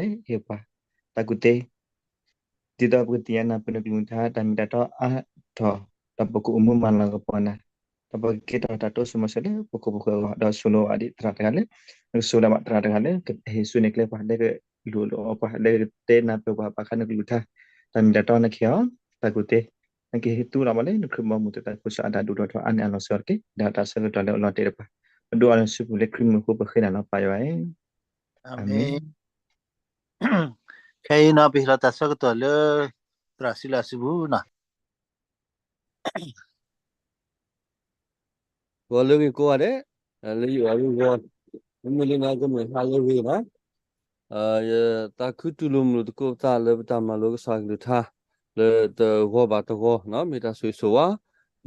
ဒီးပကဘၣ်မၤတၢ်လၢအဂ့ၤကတၢၢ်လၢဟ့ၣ်ပှၤတၢ်ကူၣ်သ့, ဒ်သိးပကသ့ၣ်ညါနၢ်ပၢၢ်နကလုၢ်ကထါ တၢ်မ့ၢ်တၢ်တီအါထီၣ်, ဒီးပကအိၣ်မူမၤလၤကပီၤနၤ, ဒီးပကကဲထီၣ်တၢ်တိစၢၤမီၤစၢၤလၢပခိၣ်ပဃၢၤအဂီၢ်, ဒီးဆိၣ်ဂ့ၤဘၣ်ဒ်သရၣ်တဂၤလၢ နကဆိၣ်ဂ့ၤဘၣ်သရၣ်တဂၤလၢကဟ့ၣ်ဆူၣ်န့ၢ်ကျဲပှၤ, လၢကလူၤလိအီၤပှၤ, လၢကတဲနၢ်ပၢၢ်ပှၤဘၣ်ဃးနကလုၢ်ကထါ, တၢ်မ့ၢ်တၢ်တီနကဟ့ၣ်အီၤ တၢ်ကူၣ်သ့, နကဟ့ၣ်သူလီၤဘၣ်လၢနခရံာ်ဘီမုၢ်သ့ၣ်တဖၣ် ခိၣ်စ့အတၢ်ဒိၣ်ထီၣ်ထီအါန့ၢ်အလီၢ်စ့ၢ်ကီးတက့ၢ်. ဒီးတၢ်ဆၢကတီၢ်လၢအလီၤတဲာ်တဖၣ် ပဒိးအီၤလၢနစုပူၤလၢခရံာ်မုၢ်အဃိ ပဃ့နၤလီၤ ပၢ်ယွၤဧၢ, အၤမ့ၣ်. ခဲအံၤနီၤ ပဟ့ၣ်လီၤတၢ်ဆၢကတီၢ်လၢ သရၣ်စံလၤစုပူၤနီၤ. ဂီၤလၢဂ့ၤကိးဂၤဒဲး, လၢယဂီၢ်, မ့မ့ၢ်လၢနကမ့ၢ်ဟါလၢဂ့ၤနီၤ, သးခုတူၢ်လိာ်မုာ်လိာ်သကိးပသးလၢပတၢ်မၤလိကစၢ်ကလုၢ်ကထါ လၢတဂီၤဘၣ်တဂီၤနီၤ မ့ၢ်တၢ်ဆိၣ်ဂ့ၤဆိၣ်ဝါ,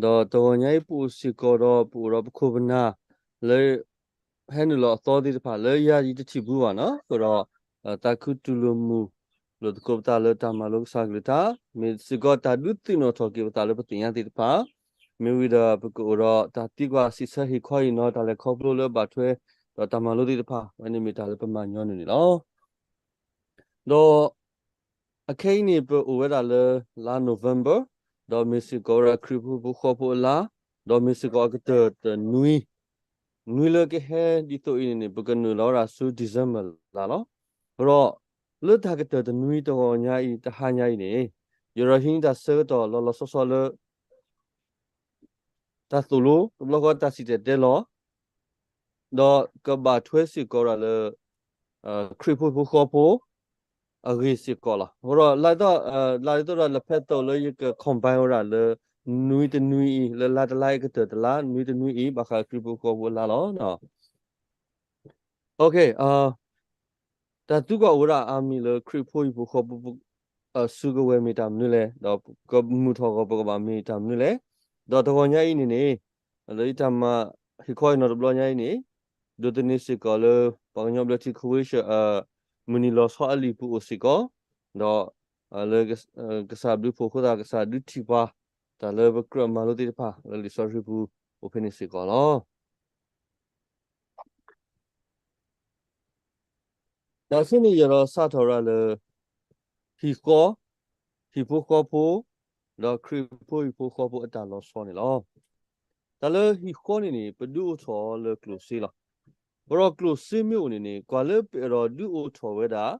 ဒီးတဂီၤညါအံၤပအိၣ်စ့ၢ်ကီးဒီးပအိၣ်ဒီးပခိၣ်ပနၢ်လၢ ဟဲနုာ်လီၤအသီသ့ၣ်တဖၣ်လၢယၤယတထံၣ်ဘၣ်ဘၣ်နီၤ, အဃိဒီး သးခုတူၢ်လိာ်မုာ်လိာ်သကိးပသးလၢတၢ်မၤလိကစၢ်ကလုၢ်ကထါ, မ့ၢ်စ့ၢ်ကီးတၢ်ဒုးသ့ၣ်နီၣ်ထီၣ်က့ၤပသးလၢပသ့ၣ်ညါသ့ၣ်တဖၣ်, မ့ၢ်ဝံၤဒီးပကအိၣ်ဒီးတၢ်သံကွၢ်စံးဆၢဟ့ၣ်ခီအံၤနီၤ တၢ်လဲၤခီဖျိလၢဘၣ်ထွဲ ဒီးတၢ်မၤလိသ့ၣ်တဖၣ် အဝဲန့ၣ်မ့ၢ်တၢ်လၢပမၤညီနုၢ်န့ၣ်လီၤ. ဒီး အခဲအံၤန့ၣ် ပအိၣ်ဝဲဒၣ်လၢလါ November, ဒီးမ့ၢ်စ့ၢ်ကီးဝဲဒၣ်ခရံာ်ဖိဟံၣ်ဖိဃီဖိအလါ, ဒီးမ့ၢ်စ့ၢ်ကီးအကတၢၢ်တနွံ, နွံလၢကဟဲဒ်သိးအံၤန့ၣ်န့ၣ် ပကနုာ်လီၤဝဲဒၣ်ဆူ December လါလီၤ. အဃိဒီး လၢတၢ်ကတၢၢ်တနွံတဂီၤညါအံၤ တဟါညါအံၤန့ၣ် ယအဲၣ်ဒိးဟံးန့ၢ်တၢ်ဆၢကတီၢ်လီၤလီၤဆီဆီလၢ တၢ်သိၣ်လိ တဘျီဃီတၢ်စံၣ်တဲၤတဲလီၤ ဒီးကဘၣ်ထွဲစ့ၢ်ကီးဒၣ်လၢ ခရံာ်ဖိဟံၣ်ဖိဃီဖိအဂ့ၢ်စ့ၢ်ကီးလီၤ. အဃိဒီး လၢ လၢဒ်သိးဒီး လၢဖဲသိးလၢယက combine ဝဲဒၣ်လၢ နွံတနွံအံၤ လၢလါတလါအံၤကတၢၢ်တလါ နွံတနွံအံၤ ဘၣ်ဃးခရံာ်ဖိဟံၣ်ဖိဃီဖိအလါလီၤ. တၢ်သံကွၢ်အိၣ်ဝဲဒၣ်အါမံၤလၢခရံာ်ဖိဟံၣ်ဖိဃီဖိ စုကဝဲၤမ့ၢ်တၢ်မနုၤလဲၣ်, ဒီးကမုာ်ထီၣ်အဂီၢ်ပကဘၣ်မ့ၢ်တၢ်မနုၤလဲၣ်, ဒီးတဂီၤညါအံၤန့ၣ်န့ၣ် လၢယတၢ်မၤဟ့ၣ်ခီအံၤနီၤတဘျီညါအံၤန့ၣ် ဒိးသန့ၤစ့ၢ်ကီးလၢ ပှၤကညီဘျၢထံခဝ့ၡၢၣ် မုၢ်နံၤလီၤဆီအလံာ်ပူၤအိၣ်စ့ၢ်ကီး, ဒီး လၢ ကစၢ်ဘျုးဖှိၣ်အဃိသတး ကစၢ်ဒုးထံၣ်ပှၤ တၢ်လၢပကြၢးမၤလိသ့ၣ်တဖၣ် လၢလံာ်စီဆှံပူၤ အိၣ်ဖဲန့ၣ်စ့ၢ်ကီးလီၤ. ဒီးဆူန့ၣ် ယအဲၣ်ဒိးစးထီၣ်ဝဲဒၣ်လၢ ဟံၣ်ဃီ, ဟံၣ်ဖိဃီဖိ, ဒီးခရံာ်ဖိဟံၣ်ဖိဃီဖိအတၢ်လီၤဆီန့ၣ်လီၤ. တၢ်လၢဟံၣ်ဃီန့ၣ်န့ၣ် ပဒုးအိၣ်ထီၣ်အီၤလၢကျိၣ်စ့လီၤ. အဃိဒီးကျိၣ်စ့မ့ၢ်အိၣ်န့ၣ်န့ၣ် ကွၢ်လၢပအဲၣ်ဒိးဒုးအိၣ်ထီၣ်ဝဲဒၣ်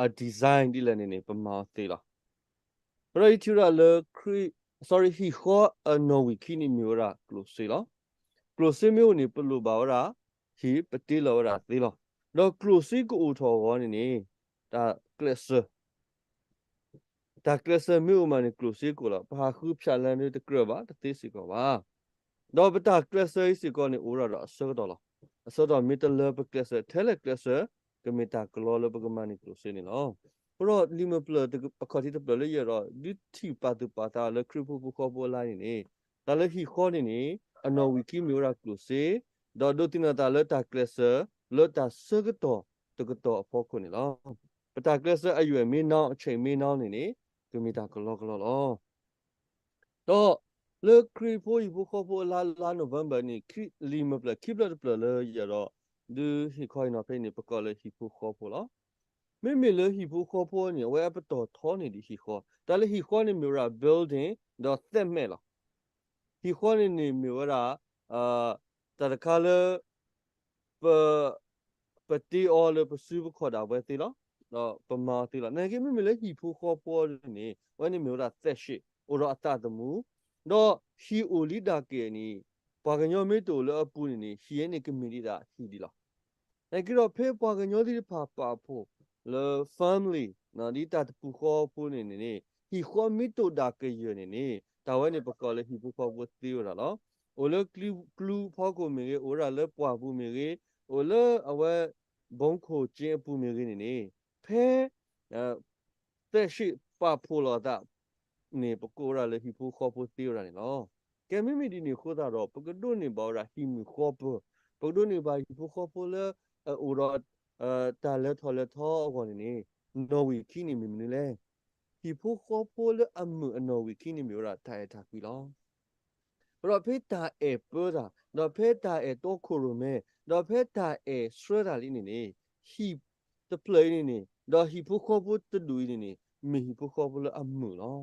အ design ဒ်လဲၣ်န့ၣ်န့ၣ် ပမၤအီၤသ့လီၤ. အဃိဒီးယထံၣ်ဝဲဒၣ်လၢ sorry ဟံၣ်ဃီအနီၣ်ဝံာ်ခံန့ၣ်မ့ၢ်ဝဲဒၣ်ကျိၣ်စ့လီၤ. ကျိၣ်စ့မ့ၢ်အိၣ်န့ၣ် ပလိၣ်ဘၣ်ဝဲဒၣ် ဟံၣ်ပတ့လီၤဝဲဒၣ်သ့လီၤ. ဒီးကျိၣ်စ့ကအိၣ်ထီၣ်အဂီၢ်န့ၣ်န့ၣ် တၢ်ကျဲးစၢး တၢ်ကျဲးစၢးမ့ၢ်အိၣ်မးန့ၣ် ကျိၣ်စ့ကအိၣ်လီၤ. ပဟးဃုဖၠးလၢတကြၢးဘၣ် တသ့စ့ၢ်ကီးဘၣ်. ဒီးပတၢ်ကျဲးစၢးအံၤစ့ၢ်ကီးန့ၣ် အိၣ်ဝဲဒၣ်ဒီးအဆၢကတီၢ်လီၤ. အဆၢကတီၢ်မ့ၢ်တလၢပကျဲးစၢး ထဲလဲၣ်ကျဲးစၢး ကမ့ၢ်တၢ်ကလီလၢပကမၤန့ၢ်ကျိၣ်စ့န့ၣ်လီၤ. အဃိဒီးလံာ်မုၢ်ပျၢၢ်အခီၣ်ထံးတဖျၢၣ်လၢယအဲၣ်ဒိး ဒုးထံၣ်ပာ်သူၣ်ပာ်သးလၢခရံာ်ဖိဟံၣ်ဖိဃီဖိအလါန့ၣ်န့ၣ် တၢ်လၢဟံၣ်ဃီန့ၣ်န့ၣ် အနီၣ်ဝံာ်ခံမ့ၢ်ဝဲဒၣ်ကျိၣ်စ့, ဒီးဒိးသန့ၤသးလၢတၢ်ကျဲးစၢး လၢတၢ်ဆၢကတီၢ်တကတီၢ်အဖီခိၣ်န့ၣ်လီၤ. ပတၢ်ကျဲးစၢးအယွဲၢ်မ့ၢ်နီၢ် အဆဲးမ့ၢ်နီၢ်န့ၣ်န့ၣ် ကမ့ၢ်တၢ်ကလီကလီလီၤ. ဒီးလၢခရံာ်ဖိဟံၣ်ဖိဃီဖိအလါ လါ November န့ၣ် လံာ်မုၢ်ပျၢၢ်ခံဖျၢၣ်တဖျၢၣ်လၢယအဲၣ်ဒိး ဒုးဟ့ၣ်ခီအံၤနီၤဖဲအံၤန့ၣ် ပကိးလၢဟံၣ်ဖိဃီဖိလီၤ. မ့မ့ၢ်လၢဟံၣ်ဖိဃီဖိန့ၣ် အဝဲအပတီၢ်ထီန့ၢ်ဒံးဟံၣ်ဃီ, တၢ်လၢဟံၣ်ဃီန့ၣ်မ့ၢ်ဝဲဒၣ် building ဒီးသဲးမဲာ်လီၤ. ဟံၣ်ဃီန့ၣ်န့ၣ်မ့ၢ်ဝဲဒၣ် တၢ်တခါလၢ ပ ပတ့အီၤလၢပစုပခီၣ်ဒၣ်ဝဲသ့လီၤ. ဒီးပမၤအီၤသ့လီၤ. နာ်က့မ့မ့ၢ်လၢဟံၣ်ဖိဃီဖိန့ၣ်န့ၣ် အဝဲန့ၣ်မ့ၢ်ဝဲဒၣ်သဲးၡ့ၣ် အိၣ်ဒီးအသးသမူ, ဒီးဟံၣ်အိၣ်လံဒၣ်က့ၤန့ၣ် ပှၤကညီမ့ၢ်တအိၣ်လၢအပူၤန့ၣ်န့ၣ် ဟံၣ်အံၤန့ၣ်ကမ့ၢ်ဒံးဒၣ်ဟံၣ်ဒံးလီၤ. နာ်က့ဒီးဖဲပှၤကညီသ့ၣ်တဖၣ်ပာ်ဖှိၣ်လၢ family ဒ်တၢ်တပူၤဃီဖိန့ၣ်န့ၣ်န့ၣ် ဟံၣ်ဃီမ့ၢ်တအိၣ်ဒၣ်ကယၢၢ်န့ၣ်န့ၣ် တၢ်ဝဲန့ၣ်ပကိးလၢဟံၣ်ဖိဃီဖိသ့ဝဲဒၣ်လီၤ. အိၣ်လၢကျူဖီခိၣ်မ့ၢ်ဂ့ၤ, အိၣ်ဝဲဒၣ်လၢပှၢ်ပူၤမ့ၢ်ဂ့ၤ, အိၣ်လၢအဝဲ ဘီခိၣ်က့အပူၤမ့ၢ်ဂ့ၤန့ၣ်န့ၣ် ဖဲ သဲးၡ့ၣ်ပာ်ဖှိၣ်လိာ်အသးန့ၣ် ပကိးဝဲဒၣ်လၢဟံၣ်ဖိဃီဖိသ့ဝဲဒၣ်န့ၣ်လီၤ. ကဲမ့မ့ၢ်ဒ်န့ၣ်အဃိသတးဒီး ပကဒိးန့ၢ်ဘၣ်ဝဲဒၣ်ဟံၣ်မုၣ်ဃီပၢၤ, ပကဒိးန့ၢ်ဘၣ်ဟံၣ်ဖိဃီဖိလၢအအိၣ်ဒီး တၢ်လဲၤထီၣ်လဲၤထီအဂီၢ်န့ၣ်န့ၣ် နီၣ်ဝံာ်ခံန့ၣ်မ့ၢ်မနုၤလဲၣ်. ဟံၣ်ဖိဃီဖိလၢအမုာ်အနီၣ်ဝံာ်ခံန့ၣ်မ့ၢ်ဝဲဒၣ်တၢ်အဲၣ်တၢ်ကွံလီၤ. ဒီးဖဲတၢ်အဲၣ်ပၢတၢ်, ဒီးဖဲတၢ်အဲၣ်တီခိၣ်ရိၣ်မဲ, ဒီးဖဲတၢ်အဲၣ်ဆှၢတၢ်လံန့ၣ်န့ၣ် ဟံၣ်တဖျၢၣ်အံၤန့ၣ်န့ၣ် ဒီးဟံၣ်ဖိဃီဖိတဒူၣ်အံၤန့ၣ်န့ၣ် မ့ၢ်ဟံၣ်ဖိဃီဖိလၢအမုာ်လီၤ.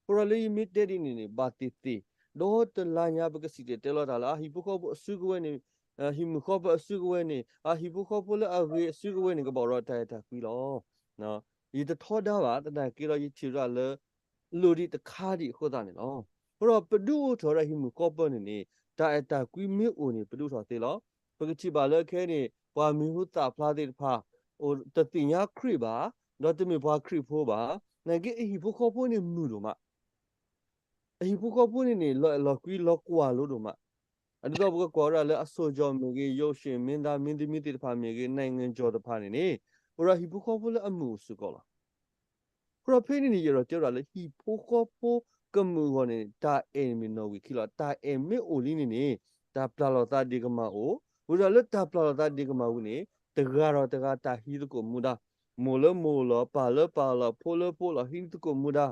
အဃိဒီးလၢယမ့ၢ်တဲဒ်န့ၣ်န့ၣ် ဘၣ်သ့ၣ်သ့ၣ် ဒီတလါညါ ပကစံၣ်တဲၤတဲလီၤတၢ်လၢ အဟံၣ်ဖိဃီဖိအစုကဝဲၤန့ၣ် ဟံၣ်မုၣ်ဃီဖိအစုကဝဲၤန့ၣ် အဟံၣ်ဖိဃီဖိလၢအဂ့ၤအစုကဝဲၤန့ၣ် ကဘၣ်အိၣ်ဒီးတၢ်အဲၣ်တၢ်ကွံလီၤ. ယတထီဒါဘၣ် သနာ်က့ဒီး ယထံၣ်ဝဲဒၣ်လၢ လိၣ်ဒံးတခါဒံးအဃိသတးန့ၣ်လီၤ. အဃိဒီးပဒုးအိၣ်ထီၣ်ဝဲဒၣ်ဟံၣ်မုၣ်ဃီဖိန့ၣ်န့ၣ် တၢ်အဲၣ်တၢ်ကွံမ့ၢ်အိၣ်န့ၣ် ပဒုးအိၣ်ထီၣ်သ့လီၤ. ပကထံၣ်ဘၣ်လၢခဲအံၤန့ၣ် ပှၤမံၤဟူသၣ်ဖျါသ့ၣ်တဖၣ် အိၣ်တသ့ၣ်ညါခရံာ်ဘၣ်, ဒီးတမ့ၢ်ပှၤခရံာ်ဖိဘၣ်. သနာ်က့အဟံၣ်ဖိဃီဖိန့ၣ်မုာ်ဒိၣ်မး အဟံၣ်ဖိဃီဖိန့ၣ်န့ၣ် လီၤအဲၣ်လီၤကွံလီၤကွၢ်လိဒိၣ်မး. ဒ်သိးပကကွၢ်ဝဲဒၣ်လၢအစိၣ်ကၠီၣ်မ့ၢ်ဂ့ၤ, ရုပ်ရှင်မင်းသား, မင်းသမီးသ့ၣ်တဖၣ်မ့ၢ်ဂ့ၤ, နိုင်ငံတော်သ့ၣ်တဖၣ်န့ၣ်န့ၣ် အိၣ်ဒီးဟံၣ်ဖိဃီဖိလၢအမုာ်အိၣ်စ့ၢ်ကီးလီၤ. အဃိဒီးဖဲန့ၣ်န့ၣ် ယအဲၣ်ဒိးတဲဝဲဒၣ်လၢ ဟံၣ်ဖိဃီဖိကမုာ်အဂီၢ်န့ၣ် တၢ်အဲၣ်မ့ၢ်နီၣ်ဝံာ်ခံလီၤ. တၢ်အဲၣ်မ့ၢ်အိၣ်လံန့ၣ်န့ၣ် တၢ်ပျၢ်လိာ်သးဒ့ၣ်ကမၢ်အိၣ်, ဝံၤဒီးလၢတၢ်ပျၢ်လိာ်သးဒ့ၣ်ကမၢ်ဝံၤန့ၣ် တဂၤဒီးတဂၤတၢ်ဟံးသကိးမူဒါ, မိၢ်လၢမိၢ်လီၤ, ပၢ်လၢပၢ်လီၤ, ဖိလၢဖိလီၤ, ဟံးသကိးမူဒါ.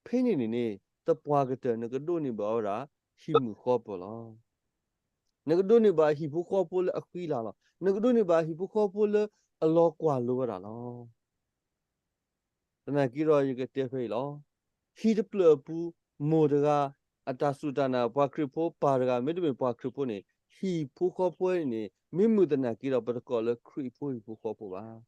ဖဲန့ၣ်န့ၣ်န့ၣ် သပှၢ်ကတၢၢ် နကဒိးန့ၢ်ဘၣ်ဝဲဒၣ် ဟံၣ်မုၣ်ဃီပၢၤလီၤ. နကဒိးန့ၢ်ဘၣ်ဟံၣ်ဖိဃီဖိလၢအဃံလၤလီၤ. နကဒိးန့ၢ်ဘၣ်ဟံၣ်ဖိဃီဖိလၢအလီၤကွၢ်လိဝဲဒၣ်လီၤ. သနာ်က့ဒီးယကတဲဖဲအံၤလီၤ. ဟံၣ်တဖျၢၣ်အပူၤ မိၢ်တဂၤ အတၢ်စူၢ်တၢ်နာ်ပှၤခရံာ်ဖိ, ပၢ်တဂၤမ့တမ့ၢ်ပှၤခရံာ်ဖိန့ၣ် ဟံၣ်ဖိဃီဖိန့ၣ်န့ၣ် မ့ၢ်မုာ်သနာ်က့ဒီး ပတကိးလၢခရံာ်ဖိဟံၣ်ဖိဃီဖိဘၣ်.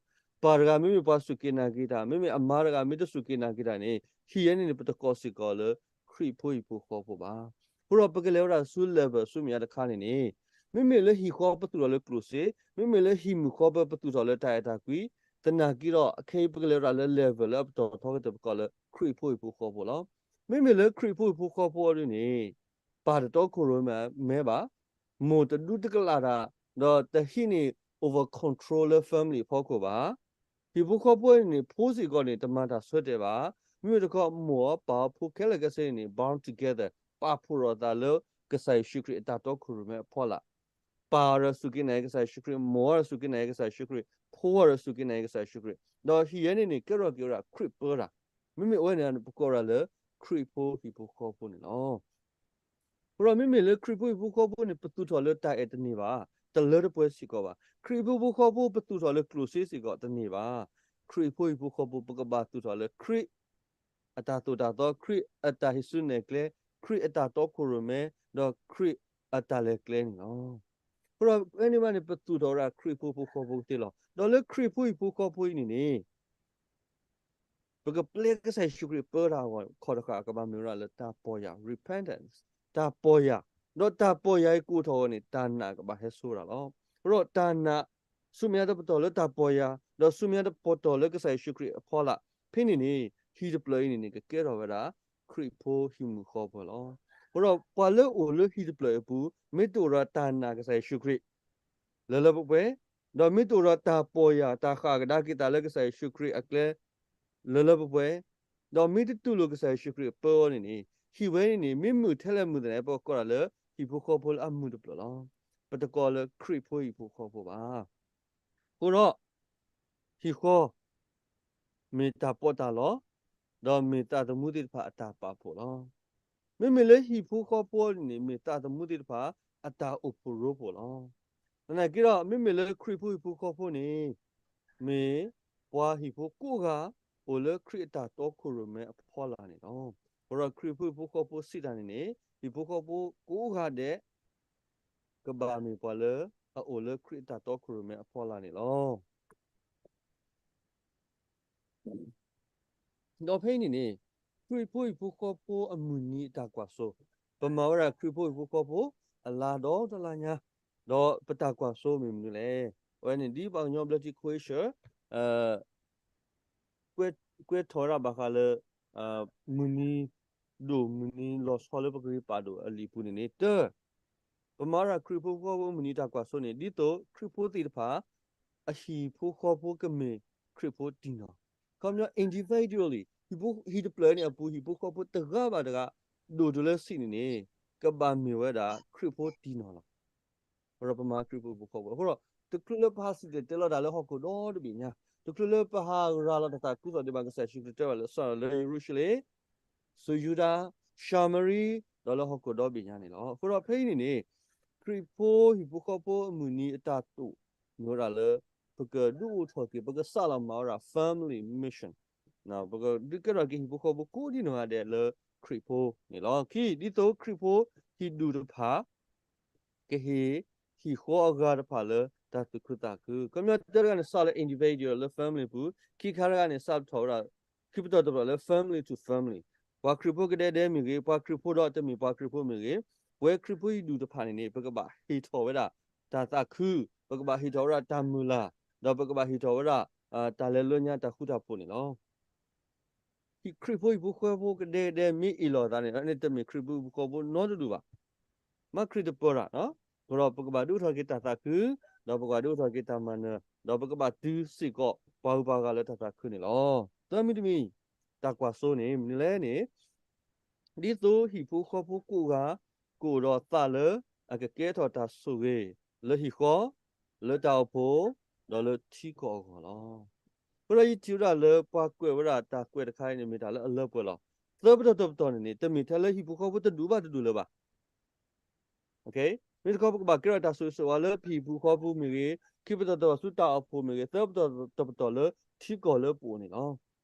ပၢ်တဂၤမ့မ့ၢ်ပှၤစူၢ်က့ၤနာ်က့ၤတၢ်, မ့မ့ၢ်အမါတဂၤမ့ၢ်တစူၢ်က့ၤနာ်က့ၤတၢ်န့ၣ် ဟံၣ်ယဲန့ၣ်န့ၣ် ပတကိးစ့ၢ်ကီးလၢခရံာ်ဖိဟံၣ်ဖိဃီဖိဘၣ်. အဃိဒီးပကလဲၤဝဲဒၣ်ဆူ level ဆူမဲာ်ညါတခါန့ၣ်န့ၣ် မ့မ့ၢ်လၢဟံၣ်ဃီပသူၣ်ထီၣ်လၢကျိၣ်စ့, မ့မ့ၢ်လၢဟံၣ်မုၣ်ဃီပပသူၣ်ထီၣ်လၢတၢ်အဲၣ်တၢ်ကွံ, သနာ်က့ဒီး ခဲအံၤပကလဲၤဝဲဒၣ်လၢ level လၢအပတီၢ်ထီကတၢၢ် ပကိးလၢခရံာ်ဖိဟံၣ်ဖိဃီဖိလီၤ. မ့မ့ၢ်လၢခရံာ်ဖိဟံၣ်ဖိဃီဖိအီၤဒ်န့ၣ် ပၢ်တတီခိၣ်ရိၣ်မဲဘၣ်, မိၢ်တဒူတကလာ်တၢ်, ဒီးတဟံးန့ၢ် over control လၢ family အဖီခိၣ်ဘၣ်. ဟံၣ်ဖိဃီဖိန့ၣ်န့ၣ် ဖိစ့ၢ်ကီးန့ၣ် တမၤတၢ်ဆၢတဲာ်ဘၣ်. မ့မ့ၢ်တခီ မိၢ်အီၤပၢ်အီၤဖိခဲလၢာ်ခဲဆ့န့ၣ် bound together ပာ်ဖှိၣ်ထီၣ်သးလၢကစၢ်ယ့ၣ်ၡူးခရံာ်အတၢ်တီခိၣ်ရိၣ်မဲအဖီလာ်. ပၢ်အီၤဒီးစူၢ်က့ၤနာ်က့ၤကစၢ်ယ့ၣ်ၡူးခရံာ်, မိၢ်အီၤဒီးစူၢ်က့ၤနာ်က့ၤကစၢ်ယ့ၣ်ၡူးခရံာ်, ဖိအီၤဒီးစူၢ်က့ၤနာ်က့ၤကစၢ်ယ့ၣ်ၡူးခရံာ်, ဒီးဟံၣ်ယဲန့ၣ်န့ၣ် ကဲထီၣ်က့ၤဝဲဒၣ်ခရံာ်ပၢတၢ်. မ့မ့ၢ်အဝဲန့ၣ် ပကိးဝဲဒၣ်လၢခရံာ်ဖိဟံၣ်ဖိဃီဖိန့ၣ်လီၤ. အဃိဒီးမ့မ့ၢ်လၢခရံာ်ဖိဟံၣ်ဖိဃီဖိန့ၣ် ပသူၣ်ထီၣ်လၢတၢ်အဲၣ်တန့ၢ်ဘၣ်, တလၢတပှဲၤစ့ၢ်ကီးဘၣ်. ခရံာ်ဖိဟံၣ်ဖိဃီဖိပသူၣ်ထီၣ်လၢကျိၣ်စ့စ့ၢ်ကီးတန့ၢ်ဘၣ်. ခရံာ်ဖိဟံၣ်ဖိဃီဖိ ပကဘၣ်သူၣ်ထီၣ်လၢခရံာ်အတၢ်သိၣ်တၢ်သီ, ခရံာ်အတၢ်ဟံးစုနဲၣ်ကျဲ, ခရံာ်အတၢ်တီခိၣ်ရိၣ်မဲ, ဒီးခရံာ်အတၢ်လဲၤကျဲန့ၣ်လီၤ. အဃိဒီးဖဲန့ၣ်မးန့ၣ် ပသူၣ်ထီၣ်ဝဲဒၣ်ခရံာ်ဖိဟံၣ်ဖိဃီဖိကသ့လီၤ. ဒီးလၢခရံာ်ဖိဟံၣ်ဖိဃီဖိအံၤန့ၣ်န့ၣ် ပကပျဲကစၢ်ယ့ၣ်ၡူးခရံာ်ပၢတၢ်အဂီၢ် ခီၣ်တဃာ်ကဘၣ်မ့ၢ်ဝဲဒၣ်လၢတၢ်ပီၢ်ယၢ် repentance, တၢ်ပီၢ်ယၢ်, ဒီးတၢ်ပီၢ်ယၢ်အံၤကအိၣ်ထီၣ်အဂီၢ်န့ၣ် တၢ်နာ်ကဘၣ်ဟဲဆိဝဲဒၣ်လီၤ. အဃိဒီးတၢ်နာ် ဆူမဲာ်ညါတပတီၢ်လၢတၢ်ပီၢ်ယၢ်, ဒီးဆူမဲာ်ညါတပတီၢ်လၢကစၢ်ယ့ၣ်ၡူးခရံာ်အဖီလာ်, ဖဲန့ၣ်န့ၣ် ဟံၣ်တဖျၢၣ်အံၤန့ၣ်န့ၣ် ကကဲထီၣ်ဝဲဒၣ် ခရံာ်ဖိဟံၣ်မုၣ်ဃီဖိလီၤ. အဃိဒီးပှၤလၢအိၣ်လၢဟံၣ်တဖျၢၣ်အံၤအပူၤ မ့ၢ်တအိၣ်ဒီးတၢ်နာ်ကစၢ်ယ့ၣ်ၡူးခရံာ် လၢလၢပှဲၤပှဲၤ, ဒီးမ့ၢ်တအိၣ်ဒီးတၢ်ပီၢ်ယၢ် တၢ်ဃၣ်ကဒါက့ၤသးလၢကစၢ်ယ့ၣ်ၡူးခရံာ်အကျဲ လၢလၢပှဲၤပှဲၤ, ဒီးမ့ၢ်တတူၢ်လိာ်ကစၢ်ယ့ၣ်ၡူးခရံာ်အပၢအီၤန့ၣ်န့ၣ် ဟံၣ်ဝဲန့ၣ်န့ၣ် မ့ၢ်မုာ်ထဲလဲၣ်မုာ်သနာ်က့ ပကိးဒၣ်လၢ ဟံၣ်ဖိဃီဖိလၢအမုာ်တဖျၢၣ်လီၤ. ပတကိးလၢခရံာ်ဖိဟံၣ်ဖိဃီဖိဘၣ်. အဃိဒီး ဟံၣ်ဃီ မ့ၢ်တၢ်ပီးတၢ်လီ, ဒီးမ့ၢ်သးသမူသ့ၣ်တဖၣ်အတၢ်ပာ်ဖှိၣ်လီၤ. မ့မ့ၢ်လၢဟံၣ်ဖိဃီဖိန့ၣ် မ့ၢ်သးသမူသ့ၣ်တဖၣ်အတၢ်အိၣ်ဖှိၣ်ရိဖှိၣ်လီၤ. သနာ်က့ဒီး မ့မ့ၢ်လၢခရံာ်ဖိဟံၣ်ဖိဃီဖိန့ၣ် မ့ၢ်ပှၤဟံၣ်ဖိကိးဂၤ အိၣ်လၢခရံာ်အတၢ်တီခိၣ်ရိၣ်မဲအဖီလာ်န့ၣ်လီၤ. အဃိဒီးခရံာ်ဖိဟံၣ်ဖိဃီဖိစံးတၢ်န့ၣ်န့ၣ် ဟံၣ်ဖိဃီဖိကိးဂၤဒဲး ကဘၣ်မ့ၢ်ပှၤလၢအအိၣ်လၢခရံာ်အတၢ်တီခိၣ်ရိၣ်မဲအဖီလာ်န့ၣ်လီၤ. ဒီးဖဲအံၤန့ၣ်န့ၣ် ခရံာ်ဖိဟံၣ်ဖိဃီဖိအမုၢ်နံၤအတၢ်ကွၢ်စိ, ပမၤဝဲဒၣ်ခရံာ်ဖိဟံၣ်ဖိဃီဖိ အလါဒီတလါညါ, ဒီးပတၢ်ကွၢ်စိမ့ၢ်မနုၤလဲၣ်. အဝဲန့ၣ်ဒ်ပှၤကညီဘျၢထံခဝ့ၡၢၣ် ကွဲးထီၣ်ဝဲဒၣ်ဘၣ်ဃးလၢ မုၢ်နံၤဒိၣ်မုၢ်နံၤလီၤဆီလၢပကရ့ပာ်ဒိၣ်အလံာ်ပူၤန့ၣ်န့ၣ် တၢ ပမၤဝဲဒၣ်ခရံာ်ဖိဟံၣ်ဖိဃီဖိအမုၢ်နံၤတၢ်ကွၢ်စိန့ၣ် ဒ်သိးခရံာ်ဖိသ့ၣ်တဖၣ် အဟံၣ်ဖိဃီဖိကမ့ၢ်ခရံာ်ဖိတံၢ်နီၣ်, ခီပညီ individually ဟံၣ်ဖိ ဟံၣ်တဖျၢၣ်န့ၣ်အပူၤ ဟံၣ်ဖိဃီဖိတဂၤဘၣ်တဂၤ ဒိၣ်တုၤလၢဆံးန့ၣ်န့ၣ် ကဘၣ်မ့ၢ်ဝဲဒၣ်ခရံာ်ဖိတံၢ်နီၣ်လီၤ. ဒီးပမၤခရံာ်ဖိဟံၣ်ဖိဃီဖိ အဃိဒီး တချုးလၢပဟးစံၣ်တဲၤတဲလီၤတၢ်လၢဟီၣ်ခိၣ်ဒီတဘ့ၣ်ညါ, တချုးလၢပဟးရၤလီၤတၢ်သးခုကစီၣ်ဒံးဘၣ် ကစၢ်ယ့ၣ်ၡူးခရံာ်တဲဘၣ်လၢ စးထီၣ်လၢယရူၤၡလ့ၣ်, ဆူယူဒၤ, ၡၤမရံ, ဒီးလၢဟီၣ်ခိၣ်ဒီဘ့ၣ်ညါန့ၣ်လီၤ. အဃိဒီးဖဲအံၤန့ၣ်န့ၣ် ခရံာ်ဖိဟံၣ်ဖိဃီဖိအမုၢ်နံၤအတၢ်တိာ်မ့ၢ်ဝဲဒၣ်လၢ ပကဒုးအိၣ်ထီၣ်က့ၤ ပကစးလီၤမၤဝဲဒၣ် family mission, ပကဒုးကဲထီၣ်က့ၤဟံၣ်ဖိဃီဖိကိးဒံနီၢ်ဂၤဒဲးလၢခရံာ်ဖိန့ၣ်လီၤ. ခံ, ဒ်သိးခရံာ်ဖိဟံၣ်ဒူၣ်တဖၣ် ကဟ့ၣ်ဟံၣ်ဃီအဂၤတဖၣ်လၢတၢ်သူၣ်ခုသးခု, ခီပညီတၢတဂၤန့ၣ် စးလၢ individual လၢ family ပူၤ, ခံခါတဂၤန့ၣ် စးထီၣ်ဝဲဒၣ် ခံပတီၢ်တပတီၢ်လၢ family to family, ပှၤခရံာ်ဖိကဒဲကဒဲမ့ၢ်ဂ့ၤ, ပှၤခရံာ်ဖိဒီးတမ့ၢ်ပှၤခရံာ်ဖိမ့ၢ်ဂ့ၤ, ပဝဲခရံာ်ဖိဟံၣ်ဒူၣ်တဖၣ်န့ၣ်န့ၣ် ပကဘၣ်ဟ့ၣ်ထီၣ်ဝဲဒၣ်တၢ်သးခု, ပကဘၣ်ဟ့ၣ်ထီၣ်ဝဲဒၣ်တၢ်မုၢ်လၢ်, ဒီးပကဘၣ်ဟ့ၣ်ထီၣ်ဝဲဒၣ် တၢ်လဲၤလၢညါတၢ်ဃူတၢ်ဖိးန့ၣ်လီၤ. ဟံၣ်ခရံာ်ဖိဟံၣ်ဖိဃီဖိကဒဲကဒဲမ့ၢ်အ့ၣ်လိာ်သးန့ၣ် န့ၣ်တမ့ၢ်ခရံာ်ဖိဟံၣ်ဖိဃီဖိနီတဒူၣ်ဘၣ်. မ့ၢ်ခရံာ်တပၢၤတၢ်, အဃိဒီးပကဘၣ်ဒုးအိၣ်ထီၣ်က့ၤတၢ်သးခု, ဒီးပကဘၣ်ဒုးအိၣ်ထီၣ်က့ၤတၢ်မၤနၢၤ, ဒီးပကဘၣ်တုၤစ့ၢ်ကီးပှၤဂုၤပှၤဂၤလၢတၢ်သးခုန့ၣ်လီၤ. သၢမံၤတမံၤ, တၢ်ကွၢ်စိန့ၣ် မနုၤလဲၣ်န့ၣ် ဒ်သိးဟံၣ်ဖိဃီဖိကိးဂၤ ကအိၣ်ဒီးသးလၢအကကဲထီၣ်တၢ်ဆိၣ်ဂ့ၤ လၢဟံၣ်ဃီ, လၢတၢ်အိၣ်ဖှိၣ်, ဒီးလၢထံကီၢ်အဂီၢ်လီၤ. အဃိဒီးယထံၣ်ဝဲဒၣ်လၢပှၤကွဲးဝဲဒၣ်တၢ်ကွဲးတခါအံၤန့ၣ် မ့ၢ်တၢ်လၢအလၢပှဲၤလီၤ. သၢပတီၢ်တပတီၢ်န့ၣ်န့ၣ် တမ့ၢ်ထဲလၢဟံၣ်ဖိဃီဖိတဒူၣ်ဘၣ်တဒူၣ်လၢၤဘၣ်. မ့ၢ်တခီပကဘၣ်ကဲထီၣ်တၢ်ဆိၣ်ဂ့ၤဆိၣ်ဝါလၢပဟံၣ်ဖိဃီဖိမ့ၢ်ဂ့ၤ, ခံပတီၢ်တပတီၢ်ဆူတၢ်အိၣ်ဖှိၣ်မ့ၢ်ဂ့ၤ, သၢပတီၢ်တပတီၢ်လၢထံကီၢ်လၢပအိၣ်န့ၣ်လီၤ.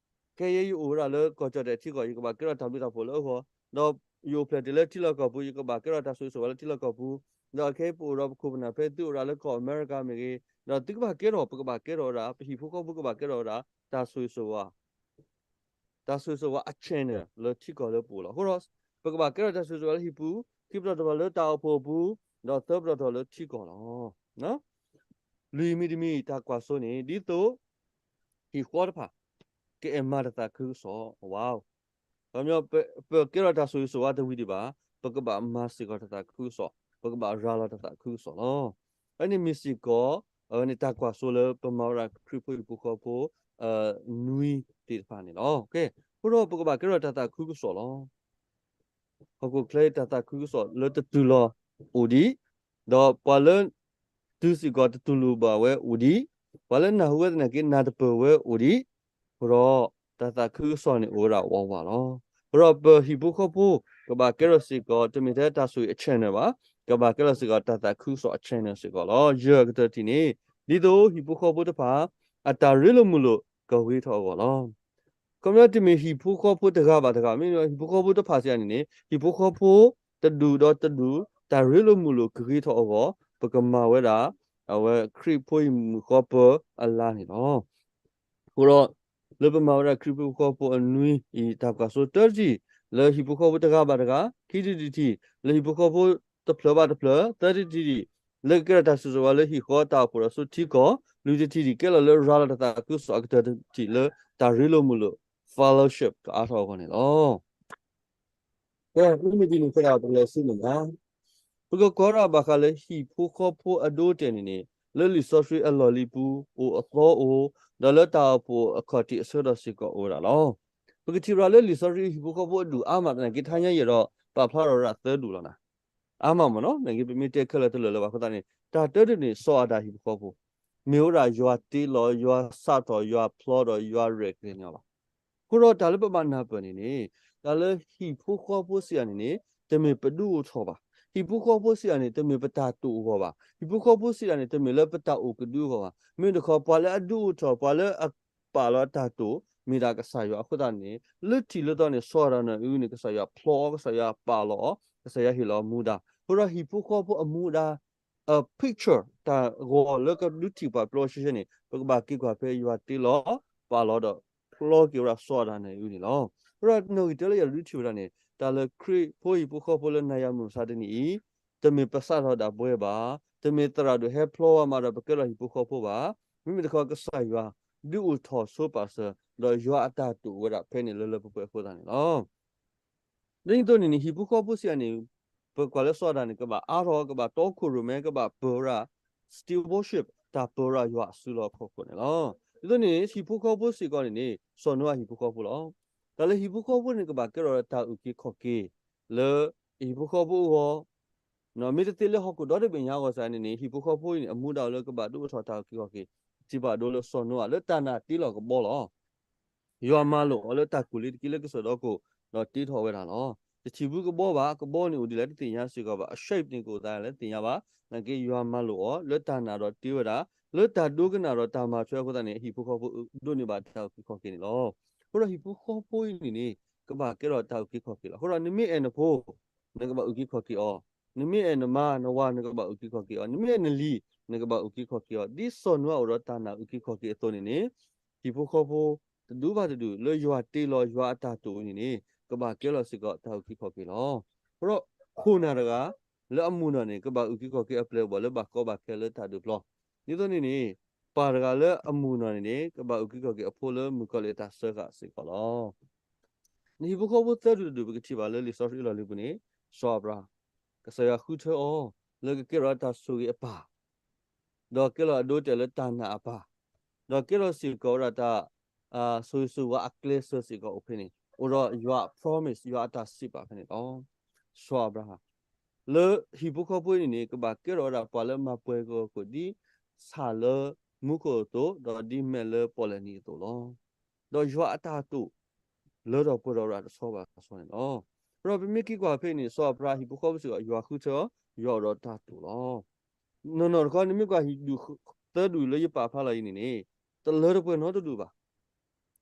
ခဲအံၤယအိၣ်ဝဲဒၣ်လၢကီၢ်ကၠီၣ်တဲၣ်ထံကီၢ် ယကဘၣ်ကဲထီၣ်တၢ်ဘျုးတၢ်ဖှိၣ်လၢအဂီၢ်, ဒီးယအိၣ်ဖျဲၣ်တ့ၢ်လၢထံလီၢ်ကီၢ်ပူၤ ယကဘၣ်ကဲထီၣ်တၢ်ဆိၣ်ဂ့ၤဆိၣ်ဝါလၢထံလီၢ်ကီၢ်ပူၤ, ဒီးခဲအံၤပအိၣ်ဒီးပခိၣ်ပနၢ်ဖဲသုအိၣ်ဒၣ်လၢကီၢ်အမဲရကၤမ့ၢ်ဂ့ၤ, ဒီးသုကဘၣ်ကဲထီၣ် ပကဘၣ်ကဲထီၣ်ဝဲဒၣ် ပဟံၣ်ဖိဃီဖိကဘၣ်ကဲထီၣ်ဝဲဒၣ် တၢ်ဆိၣ်ဂ့ၤဆိၣ်ဝါ တၢ်ဆိၣ်ဂ့ၤဆိၣ်ဝါအ channel လၢထံကီၢ်လၢပအိၣ်လီၤ. အဃိဒီး ပကဘၣ်ကဲထီၣ်တၢ်ဆိၣ်ဂ့ၤဆိၣ်ဝါလၢဟံၣ်ပူၤ, ခံပတီၢ်တပတီၢ်လၢတၢ်အိၣ်ဖှိၣ်အပူၤ, ဒီးသၢပတီၢ်တပတီၢ်လၢထံကီၢ်လီၤ. လွံၢ်မံၤတမံၤ တၢ်ကွၢ်စိန့ၣ် ဒ်သိး ဟံၣ်ဃီတဖၣ် ကအဲၣ်မၤတၢ်သးခုကစီၣ်, ဝါ, ခီပညီ ပကဲထီၣ်တၢ်ဆိၣ်ဂ့ၤဆိၣ်ဝါတဝံၤဒံးဘၣ်, ပကဘၣ်မၤစ့ၢ်ကီးတၢ်သးခုကစီၣ်, ပကဘၣ်ရၤလီၤတၢ်သးခုကစီၣ်လီၤ. အဝဲန့ၣ်မ့ၢ်စ့ၢ်ကီး အဝဲန့ၣ် တၢ်ကွၢ်စိလၢပမၤဝဲဒၣ်ခရံာ်ဖိဟံၣ်ဖိဃီဖိ နွံသ့ၣ်တဖၣ်န့ၣ်လီၤ. အဃိဒီးပကဘၣ်ကဲထီၣ်တၢ်သးခုကစီၣ်လီၤ. ဟီၣ်ခိၣ်ချၢတၢ်သးခုကစီၣ်လၢတတူၢ်လိာ်အိၣ်ဒံး, ဒီးပှၤလၢ တုၤစ့ၢ်ကီးတတူၢ်လိာ်ဘၣ်ဝဲအိၣ်ဒံး, ပှၤလၢနၢ်ဟူဝဲသနာ်က့နၢ်တပၢၢ်ဝဲအိၣ်ဒံး, အဃိဒီး တၢ်သးခုကစီၣ်န့ၣ်အိၣ်ဝဲဒၣ်ဝးဝးလီၤ. အဃိဒီးပဟံၣ်ဖိဃီဖိ ကဘၣ်ကဲထီၣ်စ့ၢ်ကီး တမ့ၢ်ထဲတၢ်ဆိၣ်ဂ့ၤအ channel ဘၣ်, ကဘၣ်ကဲထီၣ်စ့ၢ်ကီးတၢ်သးခုကစီၣ်အ channel စ့ၢ်ကီးလီၤ. ယဲၢ်ကတၢၢ်တထံၣ်န့ၣ် ဒ်သိးဟံၣ်ဖိဃီဖိတဖၣ် အတၢ်ရ့လိာ်မုာ်လိာ်ကဂ့ၤထီၣ်အဂီၢ်လီၤ. ခီပညီတမ့ၢ်ဟံၣ်ဖိဃီဖိတဂၤဘၣ်တဂၤ, မ့ၢ်ဟံၣ်ဖိဃီဖိတဖၣ်စံးန့ၣ်န့ၣ် ဟံၣ်ဖိဃီဖိတဒူၣ်ဒီးတဒူၣ် တၢ်ရ့လိာ်မုာ်လိာ်ကဂ့ၤထီၣ်အဂီၢ် ပကမၤဝဲဒၣ် အဝဲခရံာ်ဖိဟံၣ်မုာ်ဃီပၢၤအလါန့ၣ်လီၤ. အဃိဒီး လၢပမၤဝဲဒၣ်ခရံာ်ဖိဟံၣ်ဖိဃီဖိအနွံအံၤ တၢ်ကွၢ်စိ တၢတထံၣ် လၢဟံၣ်ဖိဃီဖိတဂၤဘၣ်တဂၤ, ခံထံၣ်တထံၣ် လၢဟံၣ်ဖိဃီဖိတဖျၢၣ်ဘၣ်တဖျၢၣ်, သၢထံၣ်တထံၣ် လၢကကဲထီၣ်တၢ်ဆိၣ်ဂ့ၤဆိၣ်ဝါလၢဟံၣ်ဃီတၢ်အိၣ်ဖှိၣ်ဒီးဆူထံကီၢ်, လွံၢ်ထံၣ်တထံၣ် ကဲလီၤလၢရၤလီၤတၢ်သးခုကစီၣ်, အကတၢၢ်တထံၣ်လၢတၢ်ရ့လိာ်မုာ်လိာ် fellowship ကအါထီၣ်အဂီၢ်န့ၣ်လီၤ. မ့မ့ၢ်ဒ်န့ၣ်အဃိဒီး ပကလဲၤဆူမဲာ်ညါ, ပကကွၢ်ဒၣ်ဘၣ်ဃးလၢဟံၣ်ဖိဃီဖိအဒိအတဲာ်န့ၣ်န့ၣ် လၢလံာ်စီဆှံအလီၢ်လံၤပူၤ အိၣ်အသီအိၣ်, ဒီးလၢတၢ်အိၣ်ဖှိၣ်အခီၣ်ထံးအဆၢကတီၢ်စ့ၢ်ကီးအိၣ်ဝဲဒၣ်လီၤ. ပကထံၣ်ဘၣ်လၢလံာ်စီဆှံဟံၣ်ဖိဃီဖိအဒူၣ်အါမးသနာ်က့ ထါညါယဲၢ်ဒီး ပာ်ဖျါထီၣ်ဝဲဒၣ်သၢဒူၣ်လီၤနၤ. အါမးမ့ၢ်နီၤ, သနာ်က့ ပမ့ၢ်တဲခဲလၢာ်တလၢာ်လၢၤဘၣ်အဃိသတးန့ၣ် တၢ်တၢတဒူၣ်န့ၣ် စီၤအၤဒၣ်ဟံၣ်ဖိဃီဖိ မ့ၢ်ဝဲဒၣ်ယွၤတ့လီၤ, ယွၤစးထီၣ်, ယွၤဖျီဒီးယွၤရဲၣ်ကျဲၤန့ၣ်လီၤ. အဃိဒီးတၢ်လၢပဘၣ်နၢ်ပၢၢ်န့ၣ်န့ၣ် တၢ်လၢဟံၣ်ဖိဃီဖိစံးယၤန့ၣ်န့ၣ် တမ့ၢ်ပဒုးအိၣ်ထီၣ်ဘၣ်. ဟံၣ်ဖိဃီဖိစံးယၤန့ၣ် တမ့ၢ်ပတၢ်တိာ်အဂီၢ်ဘၣ်. ဟံၣ်ဖိဃီဖိစံးယၤန့ၣ် တမ့ၢ်လၢပတၢ်အိၣ်ကဒုအဂီၢ်ဘၣ်. မ့မ့ၢ်တခီ ပှၤလၢအဒုးအိၣ်ထီၣ် ပှၤလၢအပာ်လီၤအတၢ်တိာ် မ့ၢ်ဒၣ်ကစၢ်ယွၤအဃိသတးန့ၣ် လၢထံၣ်လၢသီန့ၣ် စီၤအၤဒၣ်နွံအုန့ၣ် ကစၢ်ယွၤဖျီအီၤ, ကစၢ်ယွၤပာ်လီၤအီၤ, ကစၢ်ယွၤဟ့ၣ်လီၤအမူဒါ. အဃိဒီးဟံၣ်ဖိဃီဖိအမူဒါ အ picture တၢ်ဂီၤလၢကဒုးထံၣ်ပှၤပျီဆှဲဆှဲန့ၣ် ပကဘၣ်က့ၤကွၢ်ဖဲယွၤတ့လီၤ ပာ်လီၤဒီး ဖျီက့ၤဝဲဒၣ်စီၤအၤဒၣ်နွံအုန့ၣ်လီၤ. အဃိဒီးနီၣ်ဂံၢ်တၢလၢယွၤဒုးထံၣ်ဝဲဒၣ်န့ၣ် တၢ်လၢခရံာ်ဖိဟံၣ်ဖိဃီဖိလၢနၤယၤမုၢ်မဆါတနံၤအံၤ တမ့ၢ်ပစးထီၣ်ဒၣ်ပဝဲဘၣ်, တမ့ၢ်သရၣ်ဒိၣ်ဟဲဖျီဝဲမးဒီးပကဲလီၤဟံၣ်ဖိဃီဖိဘၣ်. မ့မ့ၢ်တခီကစၢ်ယွၤ ဒုးအိၣ်ထီၣ်ဆိပာ်စၢၤ ဒီးယွၤအတၢ်တိာ်ဝဲဒၣ်ဖဲန့ၣ်လၢလၢပှဲၤပှဲၤအဃိသတးန့ၣ်လီၤ. ဒ်န့ၣ်အသိးန့ၣ်န့ၣ် ဟံၣ်ဖိဃီဖိစံးယၤန့ၣ် ပကွၢ်လၢစီၤအၤဒၣ်န့ၣ် ကဘၣ်အါထီၣ် ကဘၣ်တီခိၣ်ရိၣ်မဲ ကဘၣ်ပၢၤဝဲဒၣ် stewardship တၢ်ပၢၤဝဲဒၣ်ယွၤအစုလီၢ်ခီၣ်ခိၣ်န့ၣ်လီၤ. ဒ်သိးန့ၣ် ဟံၣ်ဖိဃီဖိစ့ၢ်ကီးန့ၣ်န့ၣ် စီၤနိအၤဟံၣ်ဖိဃီဖိလီၤ. တၢ်လၢဟံၣ်ဖိဃီဖိန့ၣ် ကဘၣ်ကဲထီၣ်တၢ်အုၣ်က့ၤခီၣ်က့ၤ လၢဟံၣ်ဖိဃီဖိအဂီၢ် မ့ၢ်တသ့လၢဟီၣ်ခိၣ်ဒီတဘ့ၣ်ညါအဂီၢ်စ့ၢ်န့ၣ်န့ၣ် ဟံၣ်ဖိဃီဖိအံၤန့ၣ် အမူဒါအိၣ်လၢကဘၣ်ဒုးအိၣ်ထီၣ်တၢ်အုၣ်က့ၤခီၣ်က့ၤ ထံၣ်ဘၣ်ဒိလၢစီၤနိအၤလၢတၢ်နာ်တ့လီၤကဘီလီၤ. ယွၤမၤလိာ်အီၤလၢတၢ်ကူၣ်လ့ၤတက့ၢ်လၢကစၢၢ်ဒီခိၣ် ဒီးတ့ထီၣ်ဝဲဒၣ်လီၤ. တထံၣ်ဘၣ်ကဘီဘၣ်, ကဘီန့ၣ်အိၣ်ဒ်လဲၣ်တသ့ၣ်ညါစ့ၢ်ကီးဘၣ်, အ shape န့ၣ်ကအိၣ်သးလဲၣ်တသ့ၣ်ညါဘၣ်, သနာ်က့ယွၤမၤလိာ်အီၤလၢတၢ်နာ်ဒီးတ့ဝဲဒၣ် လၢတၢ်ဒိကနၣ်ဒီးတၢ်မၤထွဲအဃိသတးန့ၣ် ဟံၣ်ဖိဃီဖိဒိးန့ၢ်ဘၣ်တၢ်အုၣ်က့ၤခီၣ်က့ၤန့ၣ်လီၤ. အဃိဒီးဟံၣ်ဖိဃီဖိအံၤန့ၣ်န့ၣ် ကဘၣ်ကဲထီၣ်တၢ်အုၣ်က့ၤခီၣ်က့ၤလီၤ. အဃိဒီးနမ့ၢ်အဲၣ်နဖိ နကဘၣ်အုၣ်က့ၤခီၣ်က့ၤအီၤ, နမ့ၢ်အဲၣ်နမါနဝၤ နကဘၣ်အုၣ်က့ၤခီၣ်က့ၤအီၤ, နမ့ၢ်အဲၣ်နလံၤ နကဘၣ်အုၣ်က့ၤခီၣ်က့ၤအီၤ, ဒ်စီၤနိအၤအိၣ်ဒီးတၢ်နာ်အုၣ်က့ၤခီၣ်က့ၤအသိးန့ၣ်န့ၣ် ဟံၣ်ဖိဃီဖိ တဒူဘၣ်တဒူ လၢယွၤတ့လီၤယွၤအတၢ်တိာ်အံၤန့ၣ်န့ၣ် ကဘၣ်ကဲလီၤစ့ၢ်ကီးတၢ်အုၣ်က့ၤခီၣ်က့ၤလီၤ. အဃိဒီး ခိၣ်နၢ်တဂၤ လၢအမိၢ်နီၢ်န့ၣ် ကဘၣ်အုၣ်က့ၤခီၣ်က့ၤအပျဲၢ်အဘီၣ်လၢဘၣ်ကီဘၣ်ခဲလၢတၢ်ဒုးပျီ, ဒ်သိးန့ၣ်န့ၣ် ပၢ်တဂၤလၢအမိၢ်နီၢ်န့ၣ်န့ၣ် ကဘၣ်အုၣ်က့ၤခီၣ်က့ၤအဖိလၢမုၣ်ကီၤလံၢ်အတၢ်စၢဃာ်စ့ၢ်ကီးလီၤ. နဟံၣ်ဖိဃီဖိသၢဒူတဒူ ပကထံၣ်ဘၣ်လၢလံာ်စီဆှံအလီၢ်လံၤပူၤန့ၣ် စီၤအၤဘြၤဟၣ်, ကစၢ်ယွၤဃုထၢအီၤ လၢကကဲထီၣ်တၢ်ဆိၣ်ဂ့ၤအပၢ် ဒီးကဲထီၣ်အဒိအတဲာ်လၢတၢ်နာ်အပၢ်, ဒီးကဲထီၣ်စ့ၢ်ကီးဝဲဒၣ်တၢ် ဆိၣ်ဂ့ၤဆိၣ်ဝါအကျဲစၢၤစ့ၢ်ကီးအိၣ်ဖဲန့ၣ်, အိၣ်ဒီးယွၤအ promise ယွၤအတၢ်စံးပာ်ဖဲန့ၣ်လီၤ. စီၤအၤဘြၤဟၣ် လၢဟံၣ်ဖိဃီဖိအံၤန့ၣ်န့ၣ် ကဘၣ်ကဲထီၣ်ဝဲဒၣ်ပှၤလၢမၤပှဲၤက့ၤဟီၣ်ခိၣ် ဒ်ဆၣ်လၢမူခိၣ်အသိး, ဒီးဒ်မဲးလၢပီၣ်လဲၣ်နံၤအသိးလီၤ. ဒီးယွၤအတၢ်တိာ် လၢထီၣ်ပှဲၤထီၣ်ဝဲဒၣ်တဆီဘၣ်တဆီန့ၣ်လီၤ. အဃိဒီးပမ့ၢ်က့ၤကွၢ်ဖဲအံၤန့ၣ် စီၤအၤဘြၤဟၣ်ဟံၣ်ဖိဃီဖိစ့ၢ်ကီး ယွၤဃုထၢအီၤ, ယွၤအိၣ်ဒီးတၢ်တိာ်လီၤ. နီၢ်နီၢ်တခီ နမ့ၢ်ကွၢ်ဟံၣ်ဒူၣ်သၢဒူၣ်လၢယပာ်ဖျါလီၤအံၤန့ၣ်န့ၣ် တလၢတပှဲၤနီတဒူၣ်ဘၣ်.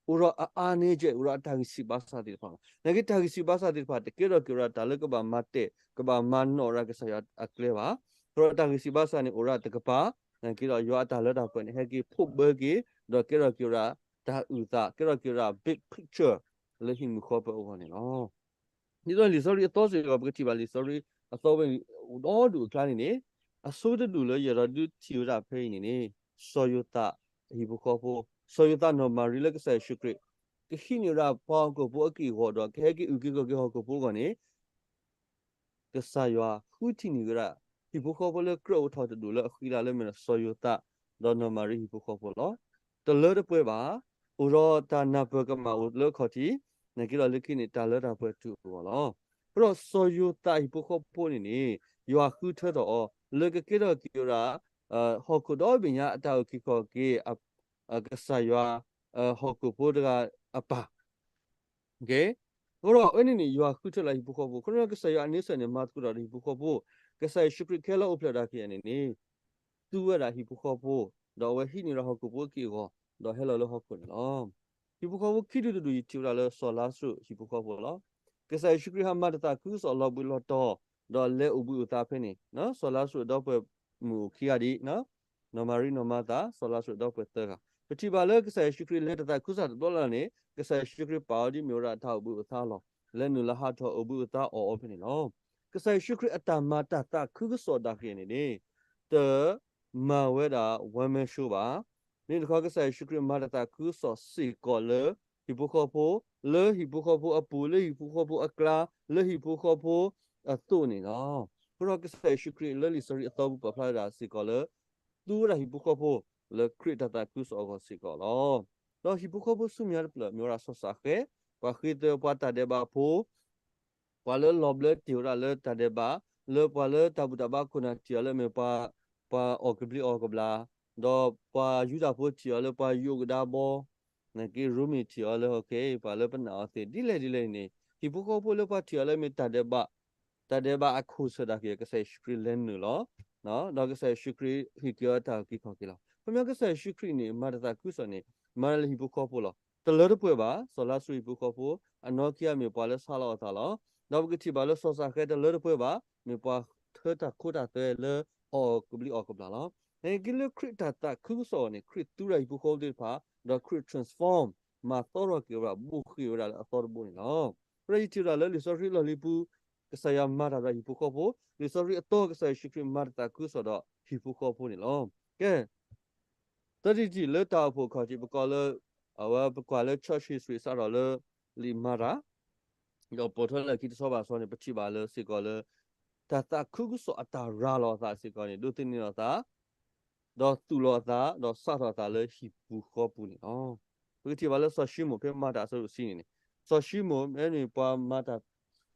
အိၣ်ဒီးအအါန့ၢ်ကဲး အိၣ်ဒီးအတၢ်ဂံၢ်စၢ်ဘါစၢ်သ့ၣ်တဖၣ်လီၤ. နာ်က့တၢ်ဂံၢ်စၢ်ဘါစၢ်သ့ၣ်တဖၣ် တကဲထီၣ်က့ၤဝဲဒၣ်တၢ်လၢကဘၣ်မၤတဲာ် ကဘၣ်မၤနီၣ်ဝဲဒၣ်ကစၢ်ယွၤအကျဲဘၣ်. အဃိဒီးတၢ်ဂံၢ်စၢ်ဘါစၢ်န့ၣ် အိၣ်ဝဲဒၣ်တကပၤ, နာ်က့ဒီးယွၤအတၢ်လၢတၢ်ပှဲၤန့ၣ် ဟဲက့ၤဖှိၣ်ဘၢက့ၤ, ဒီးကဲထီၣ်က့ၤဝဲဒၣ်တၢ်အုၣ်သး, ကဲထီၣ်က့ၤဝဲဒၣ် big picture လၢဟံၣ်မုၢ်ဃီပၢၤအဂီၢ်န့ၣ်လီၤ. ဒ်သိးလံာ်စီဆှံအသီစ့ၢ်ကီး ပကထံၣ်ဘၣ်လံာ်စီဆှံအသီဝဲအံၤ ဒီဒူၣ်အကျါန့ၣ်န့ၣ်, အဆိကတၢၢ်တဒူၣ်လၢယအဲၣ်ဒိးဒုးထံၣ်ဝဲဒၣ်ဖဲအံၤန့ၣ်န့ၣ်, စီၤယိၤသးအဟံၣ်ဖိဃီဖိ, စီၤယိၤသးနီၢ်မၤရံလၢကစၢ်ယ့ၣ်ၡူးခရံာ် ကဟံးန့ၢ်ဝဲဒၣ်ပှၤဟီၣ်ခိၣ်ဖိအက့ၢ်အဂီၤဒီး ကဟဲက့ၤအုၣ်က့ၤခီၣ်က့ၤဟီၣ်ခိၣ်ဖိအဂီၢ်န့ၣ် ကစၢ်ယွၤဃုထံၣ်န့ၢ်ဝဲဒၣ် ဟံၣ်ဖိဃီဖိလၢကြၢးအိၣ်ထီၣ်တဒူၣ်လၢအဃံလၤလၢမ့ၢ်စီၤယိၤသး ဒီးနီၢ်မၤရံဟံၣ်ဖိဃီဖိလီၤ. တလၢတပှဲၤဘၣ်, အိၣ်ဒီးတၢ်နၢ်ပၢၢ်ကမၣ်အိၣ်လၢအခီၣ်ထံး, နာ်က့ဒီးလၢခံန့ၣ် တၢ်လၢတၢ်ပှဲၤတုၤအဂီၢ်လီၤ. အဃိဒီးစီၤယိၤသးဟံၣ်ဖိဃီဖိန့ၣ်န့ၣ် ယွၤဃုထၢထီၣ်အီၤ လၢကကဲထီၣ်က့ၤဝဲဒၣ် ဟီၣ်ခိၣ်ဒီဘ့ၣ်ညါအတၢ်အုၣ်က့ၤခီၣ်က့ၤ ကစၢ်ယွၤ ဟီၣ်ခိၣ်ဖိတဂၤအပၢ် အဃိဒီးအဝဲန့ၣ်န့ၣ် ယွၤဃုထၢလၢဟံၣ်ဖိဃီဖိ, ခီဖျိကစၢ်ယွၤအန့ဆၢၣ်န့ၣ် မၤသကိးတၢ်ဒီးဟံၣ်ဖိဃီဖိ, ကစၢ်ယ့ၣ်ၡူးခရံာ်ခဲလၢာ်အိၣ်ဖျဲၣ်ဒၣ်က့ၤန့ၣ်န့ၣ် သူဝဲဒၣ်ဟံၣ်ဖိဃီဖိ, ဒီးအဝဲဟံးန့ၢ်ဝဲဒၣ်ဟီၣ်ခိၣ်ဖိအက့ၢ်အဂီၤ, ဒီးဟဲလီၤလၢဟီၣ်ခိၣ်န့ၣ်လီၤ. ဟံၣ်ဖိဃီဖိခံဒူၣ်တဒူၣ် ယထံၣ်ဝဲဒၣ်လၢစီၤလါစရူးဟံၣ်ဖိဃီဖိလီၤ. ကစၢ်ယ့ၣ်ၡူးခရံာ်ဟးမၤတၢ်သးခုကစီၣ်လီၤဘှံးလီၤတီၤ, ဒီးလဲၤအိၣ်ဘှံးအိၣ်သါဖဲန့ၣ်, စီၤလါစရူးအဒီပုၢ်ဝဲၢ်မုၣ်အိၣ်ခံဂၤဒံး နီၢ်မၤရံ နီၢ်မၤသၤ စီၤလါစရူးအဒီပုၢ်ဝဲၢ်သၢဂၤ, ပထံၣ်ဘၣ်လၢကစၢ်ယ့ၣ်ၡူးခရံာ်လဲၤတၢ်သးခုကစီၣ်တဘျီလၢ်လၢ်န့ၣ် ကစၢ်ယ့ၣ်ၡူးခရံာ်ပာ်အီၤဒ်မ့ၢ်ဝဲဒၣ်တၢ်အိၣ်ဘှံးအိၣ်သါလီၤ. လဲၤနုာ်လီၤဟးထီၣ်အိၣ်ဘှံးအိၣ်သါအီၣ်အီၤဖဲန့ၣ်လီၤ. ကစၢ်ယ့ၣ်ၡူးခရံာ်အတၢ်မၤတၢ်သးခုကစီၣ်ဒၣ်က့ၤန့ၣ်န့ၣ် တမၤဝဲဒၣ် ဝဲမဲၢ်ၡိဘၣ်. မ့ၢ်တခီကစၢ်ယ့ၣ်ၡူးခရံာ်မၤတၢ်သးခုကစီၣ်စ့ၢ်ကီးလၢ ဟံၣ်ဖိဃီဖိ, လၢဟံၣ်ဖိဃီဖိအပူၤ, လၢဟံၣ်ဖိဃီဖိအကျါ, လၢဟံၣ်ဖိဃီဖိအသိးန့ၣ်လီၤ. အဃိဒီးကစၢ်ယ့ၣ်ၡူးခရံာ်လၢလံာ်စီဆှံအသီပူၤပာ်ဖျါဝဲဒၣ်စ့ၢ်ကီးလၢ သူဝဲဒၣ်ဟံၣ်ဖိဃီဖိ လၢခရံာ်တၢ်သးခုကစီၣ်အဂီၢ်စ့ၢ်ကီးလီၤ. ဒီးဟံၣ်ဖိဃီဖိဆူမဲာ်ညါတဖျၢၣ် မ့ၢ်ဝဲဒၣ်စီၤၡဃဲ, ပှၤဃ့သၢပှၤတၢ်ဒဲးဘးဖိ ပှၤလၢလီၤဘျၢတ့ၢ်ဝဲဒၣ်လၢတၢ်ဒဲးဘး, လၢပှၤလၢတၢ်ဘူၣ်တၢ်ဘါခိၣ်နၢ်ထံၣ်အီၤလၢမ့ၢ်ပှၤ, ပှၤအီၣ်ကဘျံးအီၣ်ကဘျၣ်, ဒီးပှၤယူဒၤဖိထံၣ်အီၤလၢပှၤယိးကဒါဘီ, နာ်က့ရိမ့ၤထံၣ်အီၤလၢ ပှၤလၢပနာ်အီၤသ့ၣ် ဒ်လဲၣ်ဒ်လဲၣ်န့ၣ်, ဟံၣ်ဖိဃီဖိလၢပှၤထံၣ်အီၤလၢမ့ၢ်တၢ်ဒဲးဘး, တၢ်ဒဲးဘးအခိၣ်ဆၢၣ်ဒၣ်က့ၤ ကစၢ်ယ့ၣ်ၡူးခရံာ်လဲၤနုာ်လီၤ ဒီးကစၢ်ယ့ၣ်ၡူးခရံာ်ဟ့ၣ်က့ၤအီၤတၢ်အုၣ်က့ၤခီၣ်က့ၤလီၤ. ခီပညီကစၢ်ယ့ၣ်ၡူးခရံာ်န့ၣ် မၤတၢ်သးခုကစီၣ်န့ၣ် မၤလၢဟံၣ်ဖိဃီဖိလီၤ. တလၢတပှဲၤဘၣ်, စီၤလါစရူးဟံၣ်ဖိဃီဖိ, အနီၢ်ခံဂၤမ့ၢ်ပှၤလၢဆါလီၤအသးလီၤ. ဒီးပကထံၣ်ဘၣ်လၢစီၤၡဃဲတလၢတပှဲၤဘၣ်, မ့ၢ်ပှၤထၢတၢ်ခိတၢ်သွဲလၢအီၣ်ကဘျံးအီၣ်ကဘျၣ်လီၤ. နာ်က့လၢခရံာ်တၢ်သးခုကစီၣ်အဂီၢ်န့ၣ် ခရံာ်သူဝဲဒၣ်ဟံၣ်ဖိဃီဖိသ့ၣ်တဖၣ်, ဒီးခရံာ် transform မၤသီထီၣ်က့ၤဝဲဒၣ် ဘိၣ်ဃ့ၢ်ဝဲဒၣ်လၢအသီတဘိန့ၣ်လီၤ. အဃိဒီးယထံၣ်ဝဲဒၣ်လၢလံာ်စီဆှံလီၢ်လံၤပူၤ, ကစၢ်ယွၤမၤတၢ်ဒီးဟံၣ်ဖိဃီဖိ, လံာ်စီဆှံအသီကစၢ်ယ့ၣ်ၡူးခရံာ်မၤတၢ်သးခုကစီၣ်ဒီးဟံၣ်ဖိဃီဖိန့ၣ်လီၤ. ကဲ သၢထံၣ်တထံၣ်လၢတၢ်အိၣ်ဖှိၣ်အခီၣ်ထံး ပကိးလၢ, အဝဲပကွၢ်လၢ church history စးထီၣ်လၢ လံာ်မၤတၢ် ဒီးပိာ်ထွဲလၢခံတဆီဘၣ်တဆီန့ၣ် ပထံၣ်ဘၣ်လၢစ့ၢ်ကီးလၢ တၢ်သးခုကစီၣ်အတၢ်ရၤလီၤအသးစ့ၢ်ကီးန့ၣ် ဒိးသန့ၤလီၤအသး ဒီးသူၣ်လီၤအသး ဒီးစးထီၣ်အသးလၢဟံၣ်ပူၤဃီပူၤန့ၣ်လီၤ. ပကထံၣ်ဘၣ်လၢစီၤၡံမိၣ်ဖဲမၤတၢ်အဆၢဒိၣ်တဆံန့ၣ်န့ၣ်, စီၤၡံမိၣ်မ့ၢ်ပှၤမၤတၢ်,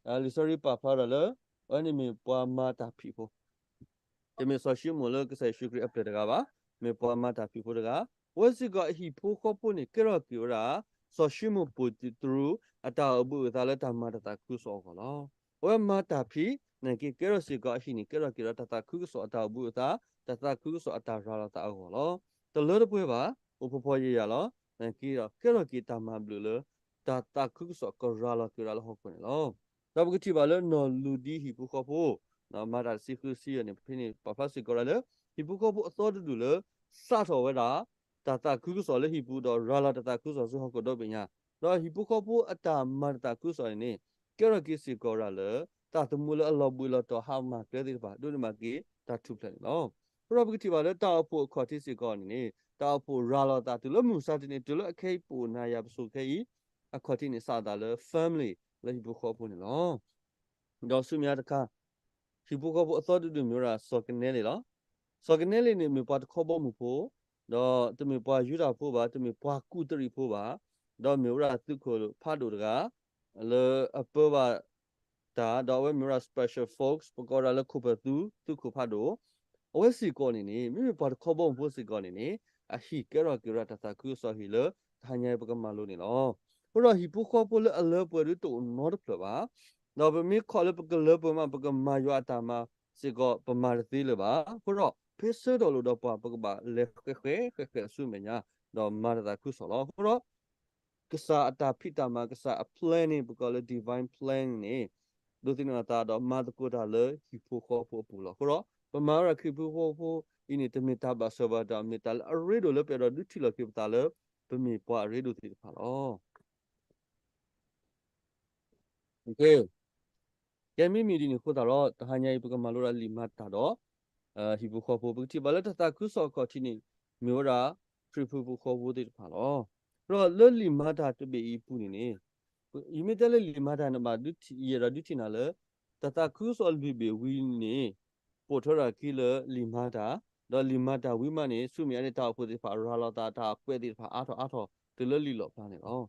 လံာ်စီဆှံပာ်ဖျါဒီးလၢ အဝဲန့ၣ်မ့ၢ်ပှၤမၤတၢ်ဖံးဖိ တမ့ၢ်စီၤၡံမိၣ်လၢကစၢ်ယ့ၣ်ၡူးခရံာ်အပျဲၢ်တဂၤဘၣ်, မ့ၢ်ပှၤမၤတၢ်ဖံးဖိတဂၤ, အဝဲစ့ၢ်ကီးအဟံၣ်ဖိဃီဖိန့ၣ် ကဲထီၣ်က့ၤဝဲဒၣ် စီၤၡံမိၣ်ပိၣ်တရူး အတၢ်အိၣ်ဘှံးအိၣ်သါလၢတၢ်မၤတၢ်သးခုကစီၣ်အဂီၢ်လီၤ. အဝဲမၤတၢ်ဖံး နာ်က့ကဲထီၣ်စ့ၢ်ကီးအဟံၣ်န့ၣ် ကဲထီၣ်က့ၤဒီးတၢ်သးခုကစီၣ်အတၢ်အိၣ်ဘှံးအိၣ်သါ တၢ်သးခုကစီၣ်အတၢ်ရၤလီၤသးအဂီၢ်လီၤ. တလၢတပှဲၤဘၣ်, အိၣ်ဖှိၣ်ဖှိၣ်ယာ်ယာ်လီၤ. နာ်က့ဒီး ကဲထီၣ်က့ၤတၢ်မၤဘျုးလၢ တၢ်သးခုကစီၣ်ကရၤလီၤက့ၤဝဲဒၣ်လၢဟီၣ်ခိၣ်န့ၣ်လီၤ. ဒီးပကထံၣ်ဘၣ်လၢနီၢ်လူၤဒံဟံၣ်ဖိဃီဖိ မၤတၢ်တဆံဃုဆံယဲၢ်န့ၣ် ဖဲန့ၣ်ပာ်ဖျါစ့ၢ်ကီးဝဲဒၣ်လၢ ဟံၣ်ဖိဃီဖိအသီတဒူၣ်လၢ စးထီၣ်ဝဲဒၣ် တၢ်သးခုကစီၣ်လၢဟံၣ်ပူၤ ဒီးရၤလီၤတၢ်သးခုကစီၣ်ဆူဟီၣ်ခိၣ်ဒီဘ့ၣ်ညါ, ဒီးဟံၣ်ဖိဃီဖိအတၢ်မၤတၢ်သးခုကစီၣ်န့ၣ်န့ၣ် ကဲထီၣ်က့ၤစ့ၢ်ကီးဝဲဒၣ်လၢ တၢ်သမူလၢအလီၤဘှံးလီၤတီၤဟးမၤကျဲသ့ၣ်တဖၣ် ဒိးန့ၢ်ဘၣ်က့ၤတၢ်ထူၣ်ဖျဲးန့ၣ်လီၤ. အဃိဒီးပကထံၣ်ဘၣ်လၢတၢ်အိၣ်ဖှိၣ်အခီၣ်ထံးစ့ၢ်ကီးန့ၣ်န့ၣ် တၢ်အိၣ်ဖှိၣ်ရၤလီၤသးတုၤလၢမုၢ်မဆါတနံၤ တုၤလၢအခဲအံၤပအိၣ်နၤယၤပစိၤခဲအံၤ အခီၣ်ထံးန့ၣ် စးအသးလၢ family လၢဟံၣ်ဖိဃီဖိန့ၣ်လီၤ. ဒီးဆူမဲာ်ညါတခါ ဟံၣ်ဖိဃီဖိအသီတဒူၣ်မ့ၢ်ဝဲဒၣ်စီၤကနဲလ့ၣ်လီၤ. စီၤကနဲလ့ၣ်န့ၣ်မ့ၢ်ပှၤတခီဘီမုၢ်ဖိ, ဒီးတမ့ၢ်ပှၤယူဒၤဖိဘၣ်, တမ့ၢ်ပှၤကူးတရံးဖိဘၣ်, ဒီးမ့ၢ်ဝဲဒၣ်သုးခိၣ်ဖးဒိၣ်တဂၤ လၢအပၢဘၣ်တၢ်, ဒီးအဝဲမ့ၢ်ဝဲဒၣ် special forces ပကိးဝဲဒၣ်လၢခိၣ်ပသူ သုးခိၣ်ဖးဒိၣ်, အဝဲစ့ၢ်ကီးန့ၣ်န့ၣ် မ့မ့ၢ်ပှၤတခီဘီမုၢ်ဖိစ့ၢ်ကီးန့ၣ်န့ၣ် အဟံၣ်ကဲထီၣ်က့ၤဝဲဒၣ်တၢ်သးခုကစီၣ်ဟံၣ်လၢ တဟါညါအံၤပကမၤလိန့ၣ်လီၤ. အဃိဒီးဟံၣ်ဖိဃီဖိလၢအလၢပှဲၤဒုတအိၣ်နီတဖျၢၣ်ဘၣ်. ဒီးပမ့ၢ်ခီၣ်လၢပကလၢပှဲၤမး ပကမၤယွၤအတၢ်မၤစ့ၢ်ကီး ပမၤတသ့လၢၤဘၣ်. အဃိဒီး ဖဲဆၢထၢၣ်လိာ်ဒီးပှၤ ပကဘၣ်လဲၤဃဲးဃဲးဃဲးဃဲးဆူမဲာ်ညါ ဒီးမၤတၢ်သးခုကစီၣ်လီၤ. အဃိဒီး ကစၢ်အတၢ်ဖံးတၢ်မၤ ကစၢ်အ plan န့ၣ် ပကိးလၢ divine plan န့ၣ် ဒိးသန့ၤအသးဒီးမၤသကိးတၢ်လၢဟံၣ်ဖိဃီဖိအပူၤလီၤ. အဃိဒီး ပမၤဝဲဒၣ်ခရံာ်ဖိဃီဖိအံၤန့ၣ် တမ့ၢ်တၢ်ဘၣ်ဆၢဘၣ်ဒီး မ့ၢ်တၢ်လၢအရ့ဒိၣ်လၢပအဲၣ်ဒိးဒုးထံၣ်လီၤက့ၤပသးလၢ ပမ့ၢ်ပှၤအရ့ဒိၣ်သ့ၣ်တဖၣ်လီၤ. ကဲမ့မ့ၢ်ဒ်န့ၣ်အဃိသတးဒီး တဟါညါအံၤ ပကမၤလိဒၣ်လံာ်မၤတၢ်ဒီး ဟံၣ်ဖိဃီဖိ ပကထံၣ်ဘၣ်လၢတၢ်သးခုကစီၣ်အခီၣ်ထံးန့ၣ် မ့ၢ်ဝဲဒၣ် ခရံာ်ဖိဟံၣ်ဖိဃီဖိသ့ၣ်တဖၣ်လီၤ. ဒီးလၢလံာ်မၤတၢ်တဘ့ၣ်အံၤအပူၤန့ၣ်န့ၣ် ယမ့ၢ်တဲလၢလံာ်မၤတၢ်န့ၣ်ဘၣ် ယအဲၣ်ဒိးဒုးထံၣ်နၤလၢ တၢ်သးခုကစီၣ်လွံၢ်ဘ့ၣ်ဝံၤန့ၣ် ပိာ်ထွဲထီၣ်အခံလၢလံာ်မၤတၢ်, ဒီးလံာ်မၤတၢ်ဝံၤမးန့ၣ် ဆူမဲာ်ညါန့ၣ် တၢ်အိၣ်ဖှိၣ်သ့ၣ်တဖၣ်ရၤလီၤသး တၢ်ကွဲးသ့ၣ်တဖၣ်အါထီၣ်အါထီၣ်တုၤလၢလံာ်လီၣ်ဖျါန့ၣ်လီၤ.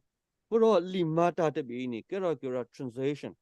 အဃိဒီးလံာ်မၤတၢ်တဘ့ၣ်အံၤန့ၣ် ကဲထီၣ်က့ၤဝဲဒၣ် transition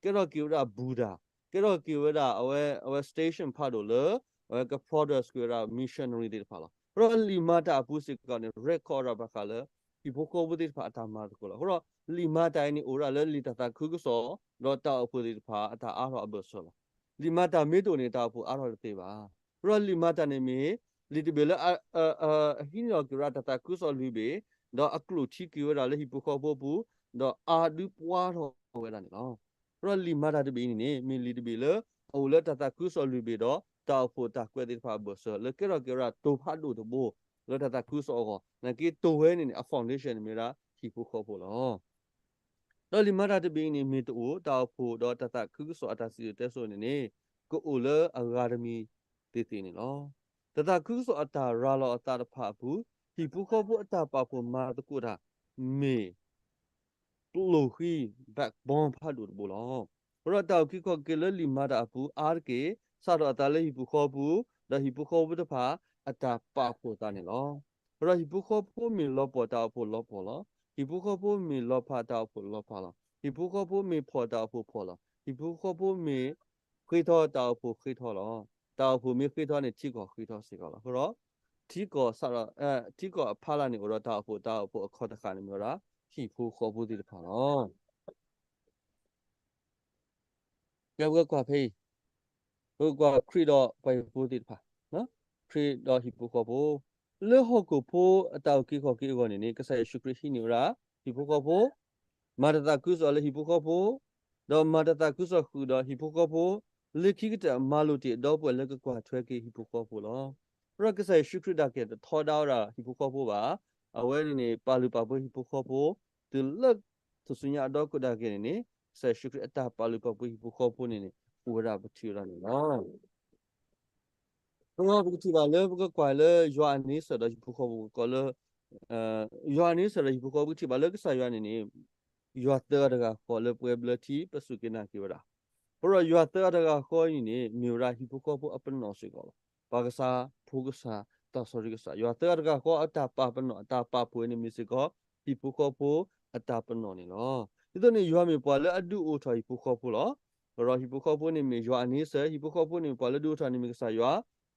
ကဲထီၣ်က့ၤဝဲဒၣ် Buddha ကဲထီၣ်က့ၤဝဲဒၣ် အဝဲ အဝဲ station ဖးဒိၣ်လၢ အဝဲက progress က့ၤဝဲဒၣ် missionary သ့ၣ်တဖၣ်လီၤ. အဃိဒီးလံာ်မၤတၢ်အပူၤစ့ၢ်ကီးန့ၣ် record ဝဲဒၣ်ဘၣ်ဃးလၢ ဟံၣ်ဖိဃီဖိသ့ၣ်တဖၣ်အတၢ်မၤသကိးလီၤ. အဃိဒီးလံာ်မၤတၢ်အံၤန့ၣ် အိၣ်ဝဲဒၣ်လၢလံာ်တၢ်သးခုကစီၣ် ဒီးတၢ်အိၣ်ဖှိၣ်သ့ၣ်တဖၣ်အတၢ်အါထီၣ်အဘၢၣ်စၢၤလီၤ. လံာ်မၤတၢ်မ့ၢ်တအိၣ်န့ၣ် တၢ်အိၣ်ဖှိၣ်အါထီၣ်တသ့ဘၣ်. အဃိဒီးလံာ်မၤတၢ်န့ၣ်မ့ၢ် လံာ်တဘ့ၣ်လၢ အဟံးန့ၢ်အီၤက့ၤဝဲဒၣ်တၢ်သးခုကစီၣ်လွံၢ်ဘ့ၣ်, ဒီးအကျိၣ်ထံက့ၤဝဲဒၣ်လၢဟံၣ်ဖိဃီဖိအပူၤ, ဒီးအါဒုးပှၢ်ထီၣ်ဝဲဒၣ်န့ၣ်လီၤ. အဃိဒီးလံာ်မၤတၢ်တဘ့ၣ်အံၤန့ၣ်န့ၣ် မ့ၢ်လံာ်တဘ့ၣ်လၢ အအိၣ်လၢတၢ်သးခုကစီၣ်လွံၢ်ဘ့ၣ်ဒီး တၢ်အိၣ်ဖှိၣ်တၢ်ကွဲးသ့ၣ်တဖၣ်အဘၢၣ်စၢၤ လၢကဲထီၣ်က့ၤဝဲဒၣ်တိၤဖးဒိၣ်တဘိ လၢတၢ်သးခုကစီၣ်အဂီၢ်, နာ်က့တိၤဝဲန့ၣ်န့ၣ် အ foundation န့ၣ်မ့ၢ်ဝဲဒၣ်ဟံၣ်ဖိဃီဖိလီၤ. ဒီးလံာ်မၤတၢ်တဘ့ၣ်အံၤန့ၣ် မ့ၢ်တအိၣ် တၢ်အိၣ်ဖှိၣ်ဒီးတၢ်သးခုကစီၣ်အတၢ်စံၣ်စိၤတဲစိၤန့ၣ်န့ၣ် ကအိၣ်လၢအဂၤတမံၤသ့ၣ်သ့ၣ်န့ၣ်လီၤ. တၢ်သးခုကစီၣ်အတၢ်ရၤလီၤအသးတဖၣ်အပူၤ ဟံၣ်ဖိဃီဖိအတၢ်ပာ်ဖှိၣ်မၤသကိးတၢ် မ့ၢ် ကျိၣ်ဃံ backbone ဖးဒိၣ်တဘိလီၤ. အဃိဒီးတၢ်အုၣ်က့ၤခီၣ်က့ၤလၢလံာ်မၤတၢ်အပူၤအါတက့ၢ် စးထီၣ်အသးလၢဟံၣ်ဖိဃီဖိ ဒီးဟံၣ်ဖိဃီဖိတဖၣ်အတၢ်ပာ်ဖှိၣ်သးန့ၣ်လီၤ. အဃိဒီးဟံၣ်ဖိဃီဖိမ့ၢ်လီၤပှီၢ်တၢ်အိၣ်ဖှိၣ်လီၤပှီၢ်လီၤ. ဟံၣ်ဖိဃီဖိမ့ၢ်လီၤဖးတၢ်အိၣ်ဖှိၣ်လီၤဖးလီၤ. ဟံၣ်ဖိဃီဖိမ့ၢ်ဖှီၣ်တၢ်အိၣ်ဖှိၣ်ဖှီၣ်လီၤ. ဟံၣ်ဖိဃီဖိမ့ၢ်ဃ့ထီတၢ်အိၣ်ဖှိၣ်ဃ့ထီလီၤ. တၢ်အိၣ်ဖှိၣ်မ့ၢ်ဃ့ထီန့ၣ် ထံကီၢ်ဃ့ထီစ့ၢ်ကီးလီၤ. အဃိဒီး ထံကီၢ်စးဒီး ထံကီၢ်အဖီလာ်န့ၣ်အိၣ်ဒီးတၢ်အိၣ်ဖှိၣ် တၢ်အိၣ်ဖှိၣ်အခီၣ်တဃၣ်န့ၣ်မ့ၢ်ဝဲဒၣ် ဟံၣ်ဖိဃီဖိသ့ၣ်တဖၣ်လီၤ. ကဲပကကွၢ်ဖဲအံၤ, ပကကွၢ်ခရံာ်ဒီးပှၤဟံၣ်ဖိသ့ၣ်တဖၣ်, ခရံာ်ဒီးဟံၣ်ဖိဃီဖိ, လၢဟီၣ်ခိၣ်ဖိအတၢ်အုၣ်က့ၤခီၣ်က့ၤအဂီၢ်န့ၣ်န့ၣ် ကစၢ်ယ့ၣ်ၡူးခရံာ်ဟံးန့ၢ်ဝဲဒၣ် ဟံၣ်ဖိဃီဖိ, မၤတၢ်သးခုကစီၣ်လၢဟံၣ်ဖိဃီဖိ, ဒီးမၤတၢ်သးခုကစီၣ်ဃုာ်ဒီးဟံၣ်ဖိဃီဖိ, လၢခံကတၢၢ်မၤလိာ်တ့ၢ်အဒီပုၢ်ဝဲၢ်လၢကကွၢ်ထွဲက့ၤ ဟံၣ်ဖိဃီဖိလီၤ. အဃိဒီးကစၢ်ယ့ၣ်ၡူးခရံာ်ဒၣ်ကဲၣ်တထီဒါဝဲဒၣ်ဟံၣ်ဖိဃီဖိဘၣ်. အဝဲန့ၣ်န့ၣ် ပာ်လုၢ်ပာ်ပှ့ၤဟံၣ်ဖိဃီဖိ, တုၤလၢထူၣ်စုညါအဒီခိၣ်ဒၣ်ကဲၣ်န့ၣ်န့ၣ် ကစၢ်ယ့ၣ်ၡူးခရံာ်အတၢ်ပာ်လုၢ်ပာ်ပှ့ၤဟံၣ်ဖိဃီဖိန့ၣ်န့ၣ် အိၣ်ဝဲဒၣ်ပထံၣ်ဝဲဒၣ်န့ၣ်လီၤ. အဃိဒီးပကထံၣ်ဘၣ်လၢပကကွၢ်လၢယွၤအန့ဆၢၣ်ဒီးဟံၣ်ဖိဃီဖိ ပကိးလၢ ယွၤအန့ဆၢၣ်ဒီးဟံၣ်ဖိဃီဖိ ပကထံၣ်ဘၣ်လၢကစၢ်ယွၤန့ၣ်န့ၣ် ယွၤသၢဂၤတဂၤဃီလၢပှဲၤဘျၢထံ ပစူၢ်က့ၤနာ်က့ၤဝဲဒၣ်. အဃိဒီးယွၤသၢဂၤတဂၤဃီအံၤန့ၣ်န့ၣ် မ့ၢ်ဝဲဒၣ်ဟံၣ်ဖိဃီဖိအပနီၣ်စ့ၢ်ကီးလီၤ. ပၢ်ကစၢ်, ဖိကစၢ်, သးစီဆှံကစၢ်, ယွၤသၢဂၤတဂၤဃီအတၢ်ပာ်ပနီၣ် အတၢ်ပာ်ဖှိၣ်န့ၣ်မ့ၢ်စ့ၢ်ကီး ဟံၣ်ဖိဃီဖိအတၢ်ပနီၣ်န့ၣ်လီၤ. ဒ်သိးန့ၣ် ယွၤမ့ၢ်ပှၤလၢအဒုးအိၣ်ထီၣ်ဟံၣ်ဖိဃီဖိလီၤ. ဒီးဟံၣ်ဖိဃီဖိန့ၣ်မ့ၢ်ယွၤအန့ဆၢၣ်, ဟံၣ်ဖိဃီဖိန့ၣ်မ့ၢ်ပှၤလၢဒုးအိၣ်ထီၣ်န့ၣ်မ့ၢ်ကစၢ်ယွၤ,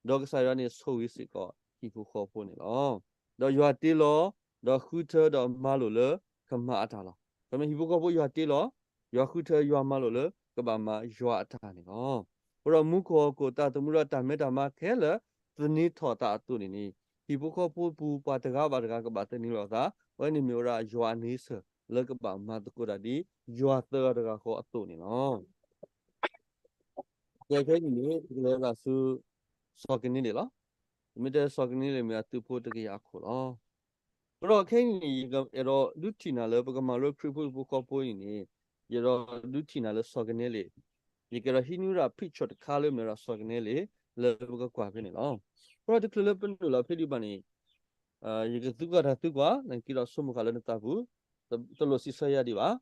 ဒီးကစၢ်ယွၤန့ၣ်ဆိၣ်ဂ့ၤစ့ၢ်ကီးဟံၣ်ဖိဃီဖိန့ၣ်လီၤ. ဒီးယွၤတ့လီၤ, ဒီးဃုထၢဒီးမၤလိာ်လၢကမၤအတၢ်လီၤ. ခီမ့ၢ်ဟံၣ်ဖိဃီဖိယွၤတ့လီၤ, ယွၤဃုထၢယွၤမၤလိာ်လၢကဘၣ်မၤယွၤအတၢ်န့ၣ်လီၤ. အဃိဒီးမူခိၣ်ဟီၣ်ခိၣ်သးသမူဒီးတၢ်မဲတၢ်မါခဲလၢာ် သန့ၤထီၣ်သးအသိးန့ၣ်န့ၣ် ဟံၣ်ဖိဃီဖိပူၤပှၤတဂၤဘၣ်တဂၤကဘၣ်သန့ၤလီၤသး, အဝဲန့ၣ်မ့ၢ်ဝဲဒၣ်ယွၤအန့ဆၢၣ်လၢကဘၣ်မၤသကိးတၢ်ဒ် ယွၤသၢဂၤတဂၤဃီအသိးန့ၣ်လီၤ. ကဲခဲအံၤန့ၣ် ပကလဲၤဝဲဒၣ်ဆူ စီၤကန့လ့းလီၤ. ပမ့ၢ်တဲစီၤကန့လ့းမ့ၢ်အသုးဖိတကယၤအခိၣ်လီၤ. ဒီးခဲအံၤန့ၣ် ယအဲၣ်ဒိးဒုးထံၣ်နၤလၢပကမၤလိခရံာ်ဖိဟံၣ်ဖိဃီဖိအံၤန့ၣ် ယအဲၣ်ဒိးဒုးထံၣ်နၤလၢစီၤကနဲလ့း, ယကအဲၣ်ဒိးဟံးန့ၢ်ဝဲဒၣ် picture တခါလၢမ့ၢ်ဝဲဒၣ်စီၤကနဲလ့း လၢပကကွၢ်ဖဲန့ၣ်လီၤ. အဃိဒီးတချုးလၢပနုာ်လီၤဖဲဒံးဘၣ်န့ၣ် ယကသူၣ်က့ၤတၢ်သံကွၢ် နက့ၤဒီးဆိကမိၣ်ဃာ်လၢနသးပူၤ, တလိၣ်စံးဆၢယၤဒံးဘၣ်.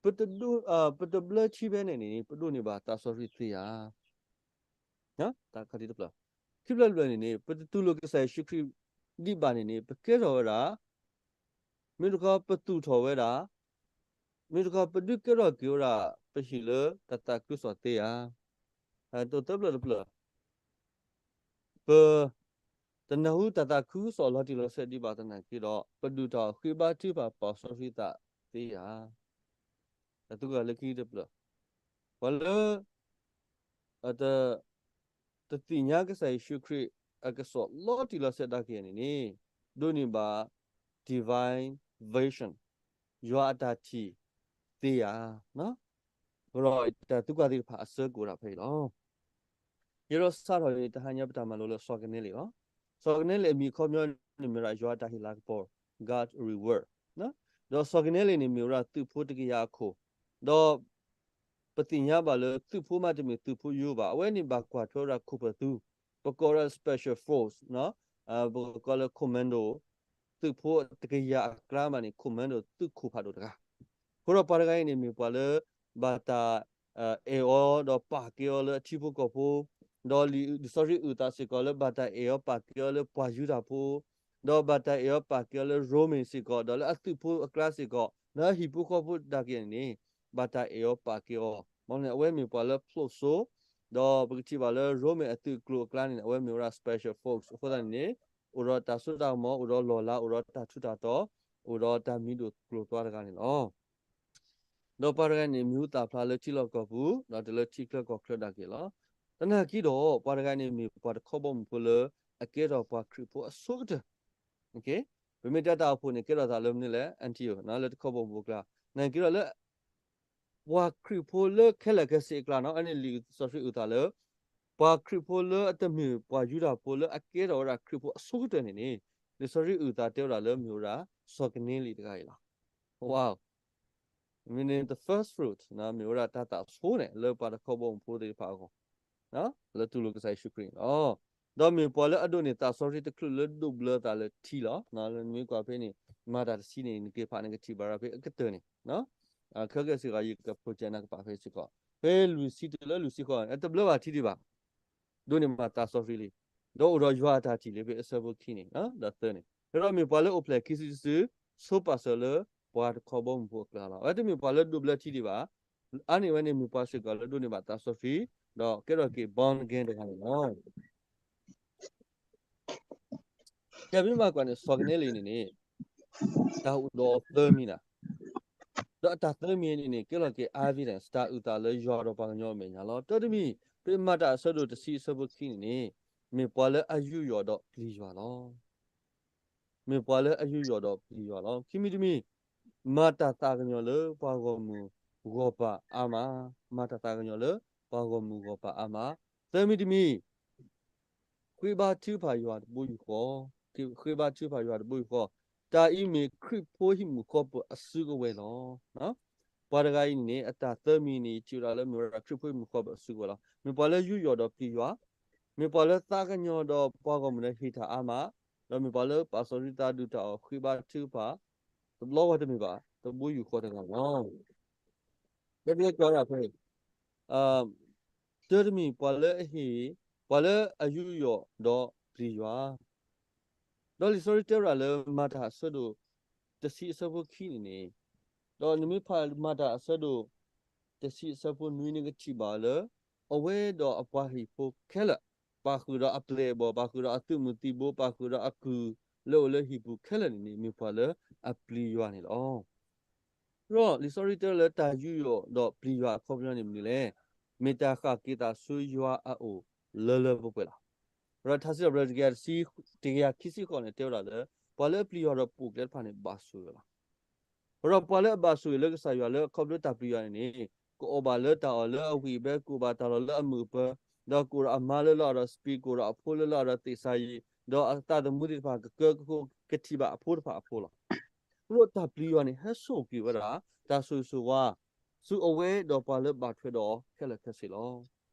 ပတဒိ ပတဘျၢထံဖဲန့ၣ်န့ၣ် ပဒိးန့ၢ်ဘၣ်သးစီဆှံသ့ဧါ. တၢ်ခါတဖျၢၣ်, ခံဖျၢၣ်တဖျၢၣ်န့ၣ်န့ၣ် ပတတူၢ်လိာ်ကစၢ်ယ့ၣ်ၡူးခရံာ်ဒံးဘၣ်န့ၣ်န့ၣ် ပကဲထီၣ်ဝဲဒၣ် မ့ၢ်တခီပသူၣ်ထီၣ်ဝဲဒၣ်, မ့ၢ်တခီပဒုးကဲထီၣ်က့ၤဝဲဒၣ် ပဟံၣ်လၢတၢ်သးခုကစီၣ်သ့ဧါ. တၢ်သၢဖျၢၣ်တဖျၢၣ်, ပ တနၢ်ဟူတၢ်သးခုကစီၣ်လီၤတံၢ်လီၤဆဲးဒံးဘၣ်သနာ်က့ဒီး ပဒုၣ်တၢ်အီၣ်ဃ့ဘါထုကဖၣ်ပာ်စီဆှံသးသ့ဧါ. တၢ်သံကွၢ်လၢခံတဖျၢၣ်, ပှၤလၢ တ တသ့ၣ်ညါကစၢ်ယ့ၣ်ၡူးခရံာ်အကစီၣ်လီၤတံၢ်လီၤဆဲးဒၣ်က့ၤန့ၣ်န့ၣ် ဒိးန့ၢ်ဘၣ် divine vision ယွၤအတၢ်ထံၣ်သ့ဧါ. ဒီးတၢ်သံကွၢ်သ့ၣ်တဖၣ်အဆၢကအိၣ်ဒၣ်ဖဲအံၤလီၤ. ယအဲၣ်ဒိးစးထီၣ်န့ၣ် တဟါညါပတၢ်မၤလိလၢစီၤကနဲလ့းလီၤ. စီၤကနဲလ့းအမံၤအခီပညီန့ၣ်မ့ၢ်ဝဲဒၣ်ယွၤအတၢ်ဟ့ၣ်လၤကပီၤ God reward, ဒီးစီၤကနဲလ့းန့ၣ်မ့ၢ်ဝဲဒၣ်သုးဖိတကယၤအခိၣ်, ဒီး ပသ့ၣ်ညါဘၣ်လၢသုးဖိမးတမ့ၢ်သုးဖိယိဘၣ်, အဝဲန့ၣ်ဘၣ်ကွၢ်ထွဲဝဲဒၣ်ခိၣ်ပၢၢ်သုး, ပကိးဝဲဒၣ် special force, ပကိးလၢ commando, သုးဖိတကယၤအကျါမးန့ၣ် commando သုးခိၣ်ဖးဒိၣ်တဂၤ. အဃိဒီးပှၤတဂၤအံၤန့ၣ်မ့ၢ်ပှၤလၢ ဘၣ်တၢ် အဲၣ်အီၤဒီးပာ်ကဲအီၤလၢအထံဖိကီၢ်ဖိ, ဒီးလံာ်စီဆှံအုၣ်သးစ့ၢ်ကီးလၢဘၣ်တၢ်အဲၣ်အီၤပာ်ကဲအီၤလၢပှၤယူဒၤဖိ, ဒီးဘၣ်တၢ်အဲၣ်အီၤပာ်ကဲအီၤလၢရိမ့ၤစ့ၢ်ကီး, ဒီးလၢအသုးဖိအကျါစ့ၢ်ကီး, ဒီးဟံၣ်ဖိဃီဖိဒၣ်က့ၤန့ၣ်န့ၣ် ဘၣ်တၢ်အဲၣ်အီၤပာ်ကဲအီၤ, မ့ၢ်န့ၣ် အဝဲမ့ၢ်ပှၤလၢဖျိးစိ, ဒီးပကထံၣ်ဘၣ်လၢရိမ့ၤအသုးကျိၤအကျါန့ၣ် အဝဲမ့ၢ်ဝဲဒၣ် special force အဃိသတးန့ၣ်န့ၣ် အိၣ်ဒီးတၢ်စိတၢ်ကမီၤ, အိၣ်ဒီးလီၢ်လၤ, အိၣ်ဒီးတၢ်ထူးတၢ်တီၤ, အိၣ်ဒီးတၢ်မံၤဒိၣ်ကျိၤသွါတဂၤန့ၣ်လီၤ. ဒီးပှၤတဂၤန့ၣ် မံၤဟူသၣ်ဖျါလၢထံလီၢ်ကီၢ်ပူၤ, ဒီးတုၤလၢထံချၢကီၢ်ချၢဒၣ်က့ၤလီၤ. သနာ်က့ဒီး ပှၤတဂၤန့ၣ် မ့ၢ်ပှၤတခီဘီမုၢ်ဖိလၢ အကဲထီၣ်ပှၤခရံာ်ဖိအဆိကတၢၢ်. ပမ့ၢ်တဲတၢ်အိၣ်ဖှိၣ်န့ၣ် ကဲထီၣ်သးလၢမနုၤလဲၣ်, Antioch လၢတခီဘီမုၢ်ဖိအကျါ, သနာ်က့ဒီးလၢ ပှၤခရံာ်ဖိလၢခဲလၢာ်ခဲဆ့အကျါန့ၣ်, အန့ၣ်လံာ်စီဆှံအုၣ်သးလၢ ပှၤခရံာ်ဖိလၢအတမ့ၢ်ပှၤယူဒၤဖိလၢအကဲထီၣ်ဝဲဒၣ်ခရံာ်ဖိအဆိကတၢၢ်န့ၣ်န့ၣ်, လံာ်စီဆှံအုၣ်သးတဲဝဲဒၣ်လၢမ့ၢ်ဝဲဒၣ် စီၤကနဲလံတဂၤအံၤလီၤ. Wow, meaning the first fruit မ့ၢ်ဝဲဒၣ်တၢ်သးဆိန့ၣ် လၢပှၤတခီဘီမုၢ်ဖိသ့ၣ်တဖၣ်အဂီၢ် လၢတူၢ်လိာ်ကစၢ်ယ့ၣ်ၡူးခရံာ်န့ၣ်လီၤ. ဒီးမ့ၢ်ပှၤလၢအဒိးန့ၢ်သးစီဆှံတချုးလၢဒိးဘျၢသးလၢထံလီၤ. နမ့ၢ်ကွၢ်ဖဲန့ၣ် မၤတၢ်တဆံန့ၣ် နက့ၤဖးနကထံၣ်ဘၣ်ရၣ်ဖဲအကတၢၢ်န့ၣ်, ခဲကဲစ့ၢ်ကီး ယက project နကပာ်ဖဲစ့ၢ်ကီး, ဖဲလွံၢ်ဆံတုၤလၢလွံၢ်ဆံဃိးန့ၣ် အတဘျၢဘၣ်ထံဒံးဘၣ် ဒိးန့ၢ်ဘၣ်သးစီဆှံလံ, ဒီးအိၣ်ဒီးယွၤအတၢ်ထံၣ်လံဖဲအဆၢဖိခံန့ၣ်, ဒီးသၢန့ၣ်, ဒီးမ့ၢ်ပှၤလၢအိၣ်ဖျဲၣ်ခံစုတစု, ဆိပာ်စၢၤလၢပှၤတခီဘီမုၢ်ဖိအကျါလီၤ. အဝဲတမ့ၢ်ပှၤလၢဒိးဘျၢထံဒံးဘၣ်, အါန့ၢ်ဝဲန့ၣ်မ့ၢ်ပှၤစ့ၢ်ကီးလၢဒိးန့ၢ်ဘၣ်သးစီဆှံ, ဒီးကဲထီၣ်က့ၤ born again တဂၤန့ၣ်လီၤ. ကဲ ပမ့ၢ်ကွၢ်န့ၣ် စီၤကနဲလံန့ၣ်န့ၣ် တၢ်အိၣ်ဒီးသၢမံၤနၤ, ဒီးအတၢ်သၢမံၤန့ၣ်န့ၣ် ကဲလီၤက့ၤ evidence တၢ်အုၣ်သးလၢယွၤဒီးပှၤကညီအမဲာ်ညါလီၤ. တၢတမံၤ, ဖဲမၤတၢ်အဆၢဒိၣ်တဆံအဆၢဖိခံန့ၣ်န့ၣ် မ့ၢ်ပှၤလၢအယူးယီၣ်ဒီးပျံၤယွၤလီၤ. မ့ၢ်ပှၤလၢအယူးယီၣ်ဒီးပျံၤယွၤလီၤ. ခံမံၤတမံၤ, မၤတၢ်သးကညီၤလၢပှၤဂီၢ်မုၢ်ဂီၢ်ပၢ်အါမး, မၤတၢ်သးကညီၤလၢပှၤဂီၢ်မုၢ်ဂီၢ်ပၢ်အါမး. သၢမံၤတမံၤ, ဃ့ဘါထုကဖၣ်ယွၤတဘိယူၢ်ဃီ, ဃ့ဘါထုကဖၣ်ယွၤတဘိယူၢ်ဃီ, တၢ်အံၤမ့ၢ်ခရံာ်ဖိဟံၣ်မုၢ်ဃီပၢၢ်အစုကဝဲၤလီၤ. ပှၤတဂၤအံၤန့ၣ်န့ၣ် အတၢ်သၢမံၤန့ၣ် ယထံၣ်ဝဲဒၣ်လၢမ့ၢ်ဝဲဒၣ်ခရံာ်ဖိဟံၣ်မုၢ်ဃီပၢၢ်အစုကဝဲၤလီၤ. မ့ၢ်ပှၤလၢယူးယီၣ်ဒီးပျံၤယွၤ, မ့ၢ်ပှၤလၢသးကညီၤဒီးပှၤဂီၢ်မုၢ်လၢဟ့ၣ်တၢ်အါမး, ဒီးမ့ၢ်ပှၤလၢပာ်စီဆှံသးဒုၣ်တၢ်အီၣ်ဃ့ဘါထုကဖၣ် တဘျီဝဲတမ့ၢ်ဘၣ် တဘိယူၢ်ဃီတဂၤလီၤ. ကဲ ပကကွၢ်ဒၣ်ဖဲ တၢတမံၤ ပှၤလၢအဟ့ၣ်, ပှၤလၢအယူးယီၣ်ဒီးပျံၤယွၤ, ဒီးလံာ်စီဆှံတဲဝဲဒၣ်လၢမၤတၢ်အဆၢဒိၣ်တဆံအဆၢဖိခံန့ၣ်န့ၣ်, ဒီးနမ့ၢ်ဖးမၤတၢ်အဆၢဒိၣ်တဆံအဆၢဖိနွံန့ၣ် ကထံၣ်ဘၣ်လၢ အဝဲဒီးအပှၤဟံၣ်ဖိခဲလၢာ်, ပာ်ဃုာ်ဒီးအပျဲၢ်အဘီၣ်, ပာ်ဃုာ်ဒီးအသုးမုၢ်သံၣ်ဘိ, ပာ်ဃုာ်ဒီးအကုၢ်လၢအိၣ်လၢဟံၣ်ပူၤခဲလၢာ်န့ၣ်န့ၣ် မ့ၢ်ပှၤလၢအပျံၤယွၤန့ၣ်လီၤ. ဒီးလံာ်စီဆှံတဲလၢတၢ်ယူးယီၣ်ဒီးပျံၤယွၤအခီပညီန့ၣ်မနုၤလဲၣ်. မ့ၢ်တၢ်ဃၣ်က့ၤသးဆူယွၤအအိၣ်လၢလၢပှဲၤပှဲၤလီၤ. ဒီးထါစံးထီၣ်ပတြၢၤတကယၤတဆံ, တကယၤခံဆံဃိးန့ၣ် တဲဝဲဒၣ်လၢ ပှၤလၢအပျံၤယွၤဒီးပိာ်ကျဲတဖၣ်န့ၣ် ဘၣ်ဆိၣ်ဂ့ၤလီၤ. ဒီးပှၤလၢအဘၣ်ဆိၣ်ဂ့ၤလၢကစၢ်ယွၤလၢအခီဖျိတၢ်ပျံၤယွၤန့ၣ်န့ၣ် ကအိၣ်ဘၣ်လၢတၢ်အီၣ်လၢအဝံၣ်အဘဲ, ကအိၣ်ဘၣ်တၢ်လီၢ်လၢအမုာ်အပၢၤ, ဒီးကအိၣ်ဒီးအမါလၢလီၤဒီးစပံး, ကအိၣ်ဒီးအဖိလၢလီၤဒီးသ့ၣ်စၤယံာ်, ဒီးအသးသမူသ့ၣ်တဖၣ်ကကၢကဃိ ကထံၣ်ဘၣ်အဖိတဖၣ်အဖိလီၤ. အဃိဒီးတၢ်ပျံၤယွၤန့ၣ် ဟဲဆိၣ်ဂ့ၤဝဲဒၣ် တၢ်ဆိၣ်ဂ့ၤဆိၣ်ဝါ ဆူအဝဲဒီးပှၤလၢဘၣ်ထွဲဒီးအီၤခဲလၢာ်ခဲဆ့လီၤ.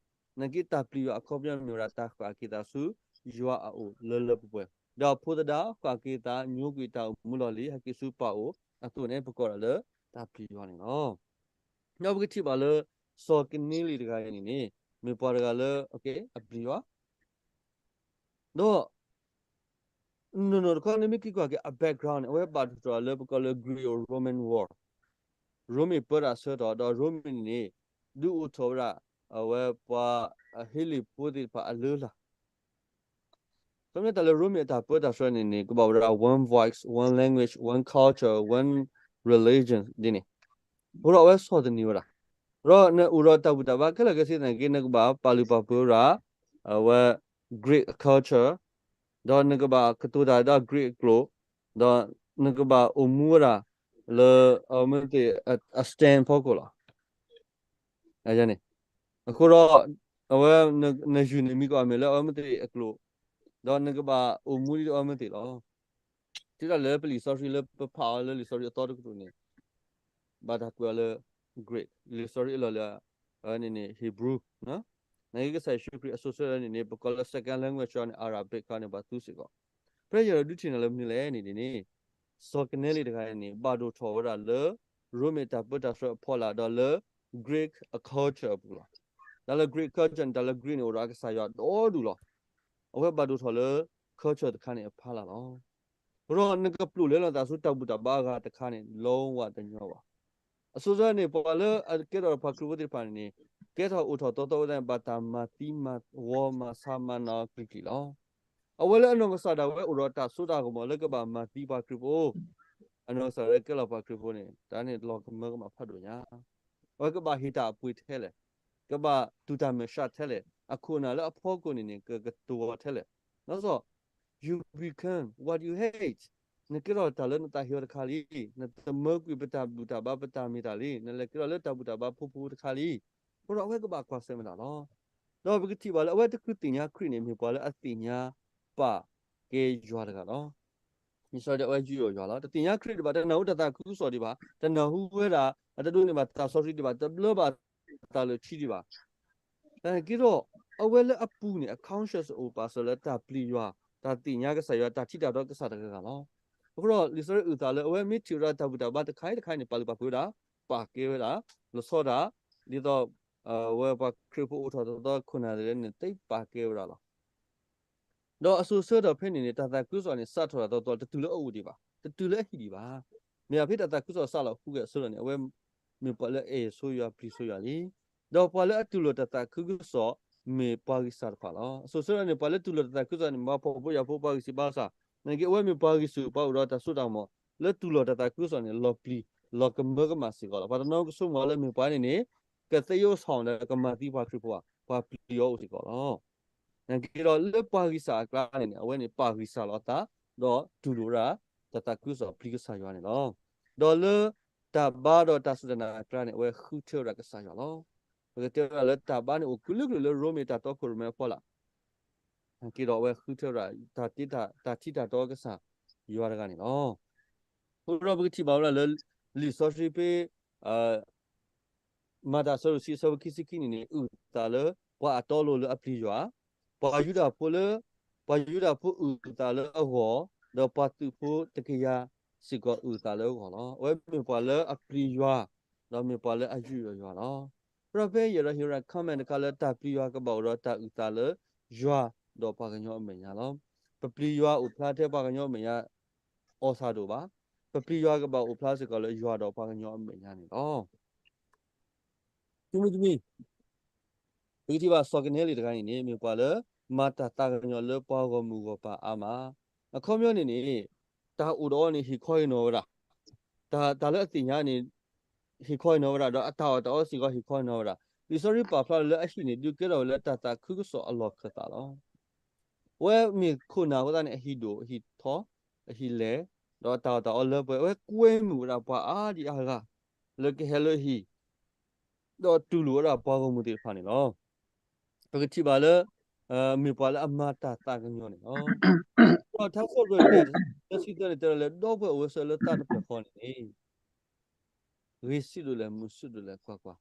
နာ်က့တၢ်ပျံၤယွၤအခီပညီမ့ၢ်ဝဲဒၣ်တၢ်ဃၣ်က့ၤသးဆူယွၤအအိၣ်လၢလၢပှဲၤပှဲၤ, ဒီးဖိသဒါဃၣ်က့ၤသးညိကွံာ်တၢ်အိၣ်မူလီၢ်လံၤ ဟဲက့ၤဆူပၢ်အအိၣ်အသိးန့ၣ် ပကိးဒၣ်လၢတၢ်ပျံၤယွၤန့ၣ်လီၤ. ဒီးပကထံၣ်ဘၣ်လၢ စီၤကနံလံးတဂၤအံၤန့ၣ်န့ၣ် မ့ၢ်ပှၤတဂၤလၢ အပျံၤယွၤ ဒီး နီၢ်နီၢ်တခီန့ၣ် မ့ၢ်က့ၤကွၢ်က့ၤအ background န့ၣ် အဝဲဘၣ်ဒိၣ်ထီၣ်လၢပကိးလၢ Greco-Roman War, ရိမ့ၤပၢတၢ်ဆၢကတီၢ်, ဒီးရိမ့ၤန့ၣ်န့ၣ် ဒုးအိၣ်ထီၣ်ဝဲဒၣ် အဝဲပှၤအဟ့လ့ၣ်ဖိသ့ၣ်တဖၣ်အလၢအလၢ်. ခီပညီတၢ်လၢရိမ့ၤအတၢ်ပၢတၢ်ဆၢန့ၣ်န့ၣ် ကဘၣ်ဝဲဒၣ် one voice, one language, one culture, one religion ဒ်န့ၣ်. အဃိဒီးအဝဲဆီၣ်သနံးဝဲဒၣ်. ဒီးနအိၣ်ဒီးတၢ်ဘူၣ်တၢ်ဘါခဲလၢာ်ခဲဆ့သနာ်က့ နကဘၣ်ပာ်လုၢ်ပာ်ပှ့ၤဝဲဒၣ် အဝဲ Greek culture, ဒီးနကဘၣ်ကတိၤတၢ်ဒီး Greek အကျိာ်, ဒီးနကဘၣ်အိၣ်မူဝဲဒၣ်လၢ အဝဲမ့ၢ်သ့ၣ် အ stand ဖီခိၣ်လီၤ. န့ၣ် အဃိဒီး အဝဲ နယုၢ်န့ၣ်မံၤကီးအမ့ၢ်လၢအဝဲမ့ၢ်သ့ၣ်အကျိာ်, ဒီးနကဘၣ်အိၣ်မူဒ်အဝဲမ့ၢ်သ့ၣ်လီၤ. တုၤဒၣ်လဲာ်လၢပလံာ်စီဆှံလၢပဖးအီၤလၢလံာ်စီဆှံအသီတကတြူၢ်န့ၣ် ဘၣ်တၢ်ကွဲးအီၤလၢ Greek, လံာ်စီဆှံအလီၢ်လၢ အဝဲန့ၣ်န့ၣ် Hebrew, နာ်က့ကစၢ်ယ့ၣ်ၡူးခရံာ်အစိၤဆၢန့ၣ်န့ၣ် ပကိးလၢ second language န့ၣ် Arabic ခါန့ၣ် ဘၣ်သူစ့ၢ်ကီး. ဖဲယအဲၣ်ဒိးဒုးထံၣ်နၤလၢမနုၤလဲၣ်န့ၣ်န့ၣ် စီၤကနဲလံးတဂၤန့ၣ်န့ၣ် ဘၣ်ဒိၣ်ထီၣ်ဝဲဒၣ်လၢ ရိမ့ၤတၢ်ပၢတၢ်ဆှၢအဖီလာ်ဒီးလၢ Greek အ culture အပူၤလီၤ. တၢ်လၢ Greek culture န့ၣ် တၢ်လၢ Greek န့ၣ် အိၣ်ဒီးအကစၢ်ယွၤဒီဒူၣ်လီၤ. အဝဲဘၣ်ဒိၣ်ထီၣ်လၢ culture တခါန့ၣ်အဖီလာ်လီၤ. အဃိဒီးနကပျိာ်လဲလိာ်သးဆူတၢ်ဘူၣ်တၢ်ဘါအဂၤတခါန့ၣ် လီဝါတညီဘၣ်. အစိၤဆၢန့ၣ် ပှၤလၢအကဲထီၣ်ပှၤခရံာ်ဖိသ့ၣ်တဖၣ်န့ၣ်န့ၣ် ကဲထီၣ်အိၣ်ထီၣ်တီတီဝဲဒၣ်န့ၣ် ဘၣ်တၢ်မၤသံမၤဝီမၤဆါမၤနီၢ်ကလုာ်ကလုာ်လီၤ. အဝဲလၢအနီၢ်ကစၢ်ဒၣ်ဝဲအိၣ်ဒီးတၢ်စိတၢ်ကမီၤလၢကဘၣ်မၤသံပှၤခရံာ်ဖိ အနီၢ်ကစၢ်ဒၣ်ဝဲကဲလီၤပှၤခရံာ်ဖိန့ၣ် တၢ်န့ၣ်လီၤကမၢကမၣ်ဖးဒိၣ်ညါ. အဝဲကဘၣ်ဟ့ၣ်တၢ်အပှ့ၤထဲလဲၣ်, ကဘၣ်တူၢ်တၢ်မဲာ်ဆှးထဲလဲၣ်, အခိၣ်အနၢ်လၢအဖီခိၣ်န့ၣ်န့ၣ် ကကတိၤထဲလဲၣ်. နီၢ်စီၤ you become what you hate. နကဲထီၣ်တၢ်လၢနသးဟ့အီၤတခါလံ. နတမၢကွံာ်ပတၢ်ဘူၣ်တၢ်ဘါပတၢ်မ့ၢ်တၢ်လံ. နလဲၤကဲထီၣ်လၢတၢ်ဘူၣ်တၢ်ဘါဖိဖိတခါလံ. အဃိဒီးအဝဲကဘၣ်ကွၢ်ဆၢၣ်မဲာ်တၢ်လီၤ. ဒီးပကထံၣ်ဘၣ်လၢအဝဲတချုးသ့ၣ်ညါခရံာ်န့ၣ် မ့ၢ်ပှၤလၢအသ့ၣ်ညါပာ်ကဲယွၤတဂၤလီၤ. လံာ်စီဆှံအဝဲယူးယီၣ်ယွၤလီၤ. တသ့ၣ်ညါခရံာ်ဒံးဘၣ်, တနၢ်ဟူတၢ်သးခုကစီၣ်ဒံးဘၣ်, တနၢ်ဟူဝဲဒၣ်, တဒိးန့ၢ်ဘၣ်တၢ်စီဆှံဒံးဘၣ်, တဘျၢဘၣ်တၢ်လၢာ်ထံဒံးဘၣ်. သနာ်က့ဒီး အဝဲလၢအပူၤန့ၣ် အ conscious အိၣ်ပာ်စၢၤလၢတၢ်ပျံၤယွၤ, တၢ်သ့ၣ်ညါကစၢ်ယွၤ, တၢ်ထံၣ်တၢ်တီကစၢ်တဂၤဂၤလီၤ. အဃိဒီး လံာ်စီဆှံအုၣ်သးလၢအဝဲမ့ၢ်ထံၣ်ဝဲဒၣ်တၢ်ဘူၣ်တၢ်ဘါတခါအံၤတခါအံၤန့ၣ် ပာ်လုၢ်ပာ်ပှ့ၤဝဲဒၣ်, ပာ်ကဲဝဲဒၣ်, လီၤဆီဒၣ်, ဒ်သိး အဝဲပှၤခရံာ်ဖိအိၣ်ထီၣ်သီသီခိၣ်နၢ်သ့ၣ်န့ၣ် သ့ပာ်ကဲဝဲဒၣ်လီၤ. ဒီးအစိၤဆၢကတီၢ်ဖဲန့ၣ်န့ၣ် တၢ်သးခုကစီၣ်န့ၣ် စးထီၣ်တၢ်သီသီ တတုၤလၢအအိၣ်ဒံးဘၣ်, တတုၤလၢအဟံၣ်ဒံးဘၣ်. မ့ၢ်အဖဲတၢ်သးခုကစီၣ်စးလီၤဃုက့ၤအဆၢကတီၢ်န့ၣ် အဝဲမ့ၢ်ပှၤလၢအအဲၣ်ဆိယွၤပျံၤဆိယွၤလံ. ဒီးပှၤလၢအတူၢ်လိာ်တၢ်သးခုကစီၣ် မ့ၢ်ပှၤဂံၢ်စၢ်တဖၣ်လီၤ. အစိၤဆၢကတီၢ်န့ၣ် ပှၤလၢတူၢ်လိာ်တၢ်သးခုကစီၣ်န့ၣ် မ့ၢ်ပှၤဖှီၣ်ဖိယာ်ဖိ ပှၤဂံၢ်စၢ်ဘါစၢ်, သနာ်က့အဝဲမ့ၢ်ပှၤဂံၢ်ဆူၣ် ပှၤအိၣ်ဒီးတၢ်စိတၢ်ကမီၤ လၢတူၢ်လိာ်တၢ်သးခုကစီၣ်န့ၣ် လီၤပျံၤ လီၤကမၢကမၣ်စ့ၢ်ကီးလီၤ. ပှၤတနီၤကဆိကမိၣ်လၢမ့ၢ်ပှၤန့ၣ်န့ၣ် ကသ့ယိၣ်ဆီၣ်ဒီးကမၤသံပှၤခရံာ်ဖိဧါ, ပှၤပျံၤအီၤအိၣ်စ့ၢ်ကီးလီၤ. သနာ်က့ဒီးလၢပှၤဂံၢ်စၢ်အကျါန့ၣ်န့ၣ် အဝဲန့ၣ်ပာ်ဂံၢ်စၢ်လီၤအသး ဒီးတူၢ်လိာ်ဝဲဒၣ် တၢ်သးခုကစီၣ်ပျံၤကစၢ်ယွၤန့ၣ်လီၤ. ဒီးလၢတၢ်ဘါဒီးတၢ်စူၢ်တၢ်နာ်အကျါန့ၣ် အဝဲဃုထၢဝဲဒၣ်ကစၢ်ယွၤလီၤ. ပကတဲဝဲဒၣ်လၢတၢ်ဘါန့ၣ်အိၣ်ကလုာ်ကလုာ်လၢရိမ့ၤတၢ်တီခိၣ်ရိၣ်မဲအဖီလာ် သနာ်က့ဒီးအဝဲဃုထၢဝဲဒၣ် တၢ်ထံၣ်တၢ်တီကစၢ်ယွၤတဂၤန့ၣ်လီၤ. အဃိဒီးပကထံၣ်ဘၣ်ဝဲဒၣ်လၢ လံာ်စီဆှံဖဲ မၤတၢ်အဆၢဒိၣ်ဆံအဆၢဖိခံဆံခံန့ၣ်န့ၣ် အုၣ်သးလၢ ပှၤအတီအလိၤလၢအပျံၤယွၤ, ပှၤယူဒၤဖိလၢ ပှၤယူဒၤဖိအုၣ်သးလၢအဂီၢ်, ဒီးပှၤသုးဖိတကယၤစ့ၢ်ကီးအုၣ်သးလၢအဂီၢ်လီၤ. အဝဲမ့ၢ်ပှၤလၢအပျံၤယွၤ, ဒီးမ့ၢ်ပှၤလၢအယူးယီၣ်ယွၤလီၤ. အဃိဒီးဖဲယအဲၣ်ဒိးဟ့ၣ်ဝဲဒၣ် comment တခါလၢတၢ်ပျံၤယွၤကဘၣ်အိၣ်ဒီးတၢ်အုၣ်သးလၢ ယွၤဒီးပှၤကညီအမဲာ်ညါလီၤ. ပပျံၤယွၤအိၣ်ဖျါထဲပှၤကညီအမဲာ်ညါ အီၣ်ဆၣ်ဒိၣ်ဘၣ်. ပပျံၤယွၤကဘၣ်အိၣ်ဖျါစ့ၢ်ကီးလၢယွၤဒီးပှၤကညီအမဲာ်ညါန့ၣ်လီၤ. တမံၤတမံၤ ပကထံၣ်ဘၣ်စီၤကနဲလံတဂၤန့ၣ်န့ၣ် မ့ၢ်ပှၤလၢ မၤတၢ်သးကညီၤလၢပှၤဂီၢ်မုၢ်ဂီၢ်ပၤအါမး. အခီပညီန့ၣ်န့ၣ် တၢ်အိၣ်ဒီးအီၤန့ၣ် ဟ့ၣ်ခီဟ့ၣ်နီၤဝဲဒၣ်, တၢ်လၢအသ့ၣ်ညါန့ၣ် ဟ့ၣ်ခီဟ့ၣ်နီၤဝဲဒၣ်, ဒီးအတၢ်အီၣ်တၢ်အီစ့ၢ်ကီး ဟ့ၣ်ခီဟ့ၣ်နီၤဝဲဒၣ်. လံာ်စီဆှံပာ်ဖျါလၢအဟံၣ်န့ၣ် ဒုးကဲထီၣ်ဝဲလၢတၢ်သးခုကစီၣ်အလီၢ်ခၢၣ်သးလီၤ. အဝဲမ့ၢ်ခိၣ်နၢ်အဃိသတးန့ၣ် အဟံၣ်ဒိၣ်, အဟံၣ်ထီၣ်, အဟံၣ်လဲၢ်, ဒီးတၢ်အီၣ်တၢ်အီလၢပှဲၤ, အဝဲကွဲမုာ်ဝဲဒၣ်ပှၤအါဒံအါဂၤ လၢကဟဲလၢဟံၣ် ဒီးတူၢ်လိာ်ဝဲဒၣ်ပှၤဂီၢ်မုၢ်သ့ၣ်တဖၣ်န့ၣ်လီၤ. ပကထံၣ်ဘၣ်လၢ မ့ၢ်ပှၤလၢအမၤတၢ်သးကညီၤန့ၣ်လီၤ. ဒီးထါစံးထီၣ်ပတြၢၤ တဆံသၢန့ၣ် တဲဝဲဒၣ်လၢ ဒီပုၢ်ဝဲၢ်အိၣ်ဝဲဆိးဝဲလၢသးတဖျၢၣ်ဃီန့ၣ်န့ၣ် ဂ့ၤဆံးဒိၣ်လဲၣ် မုာ်ဆံးဒိၣ်လဲၣ် ကွၢ်ကွၢ်,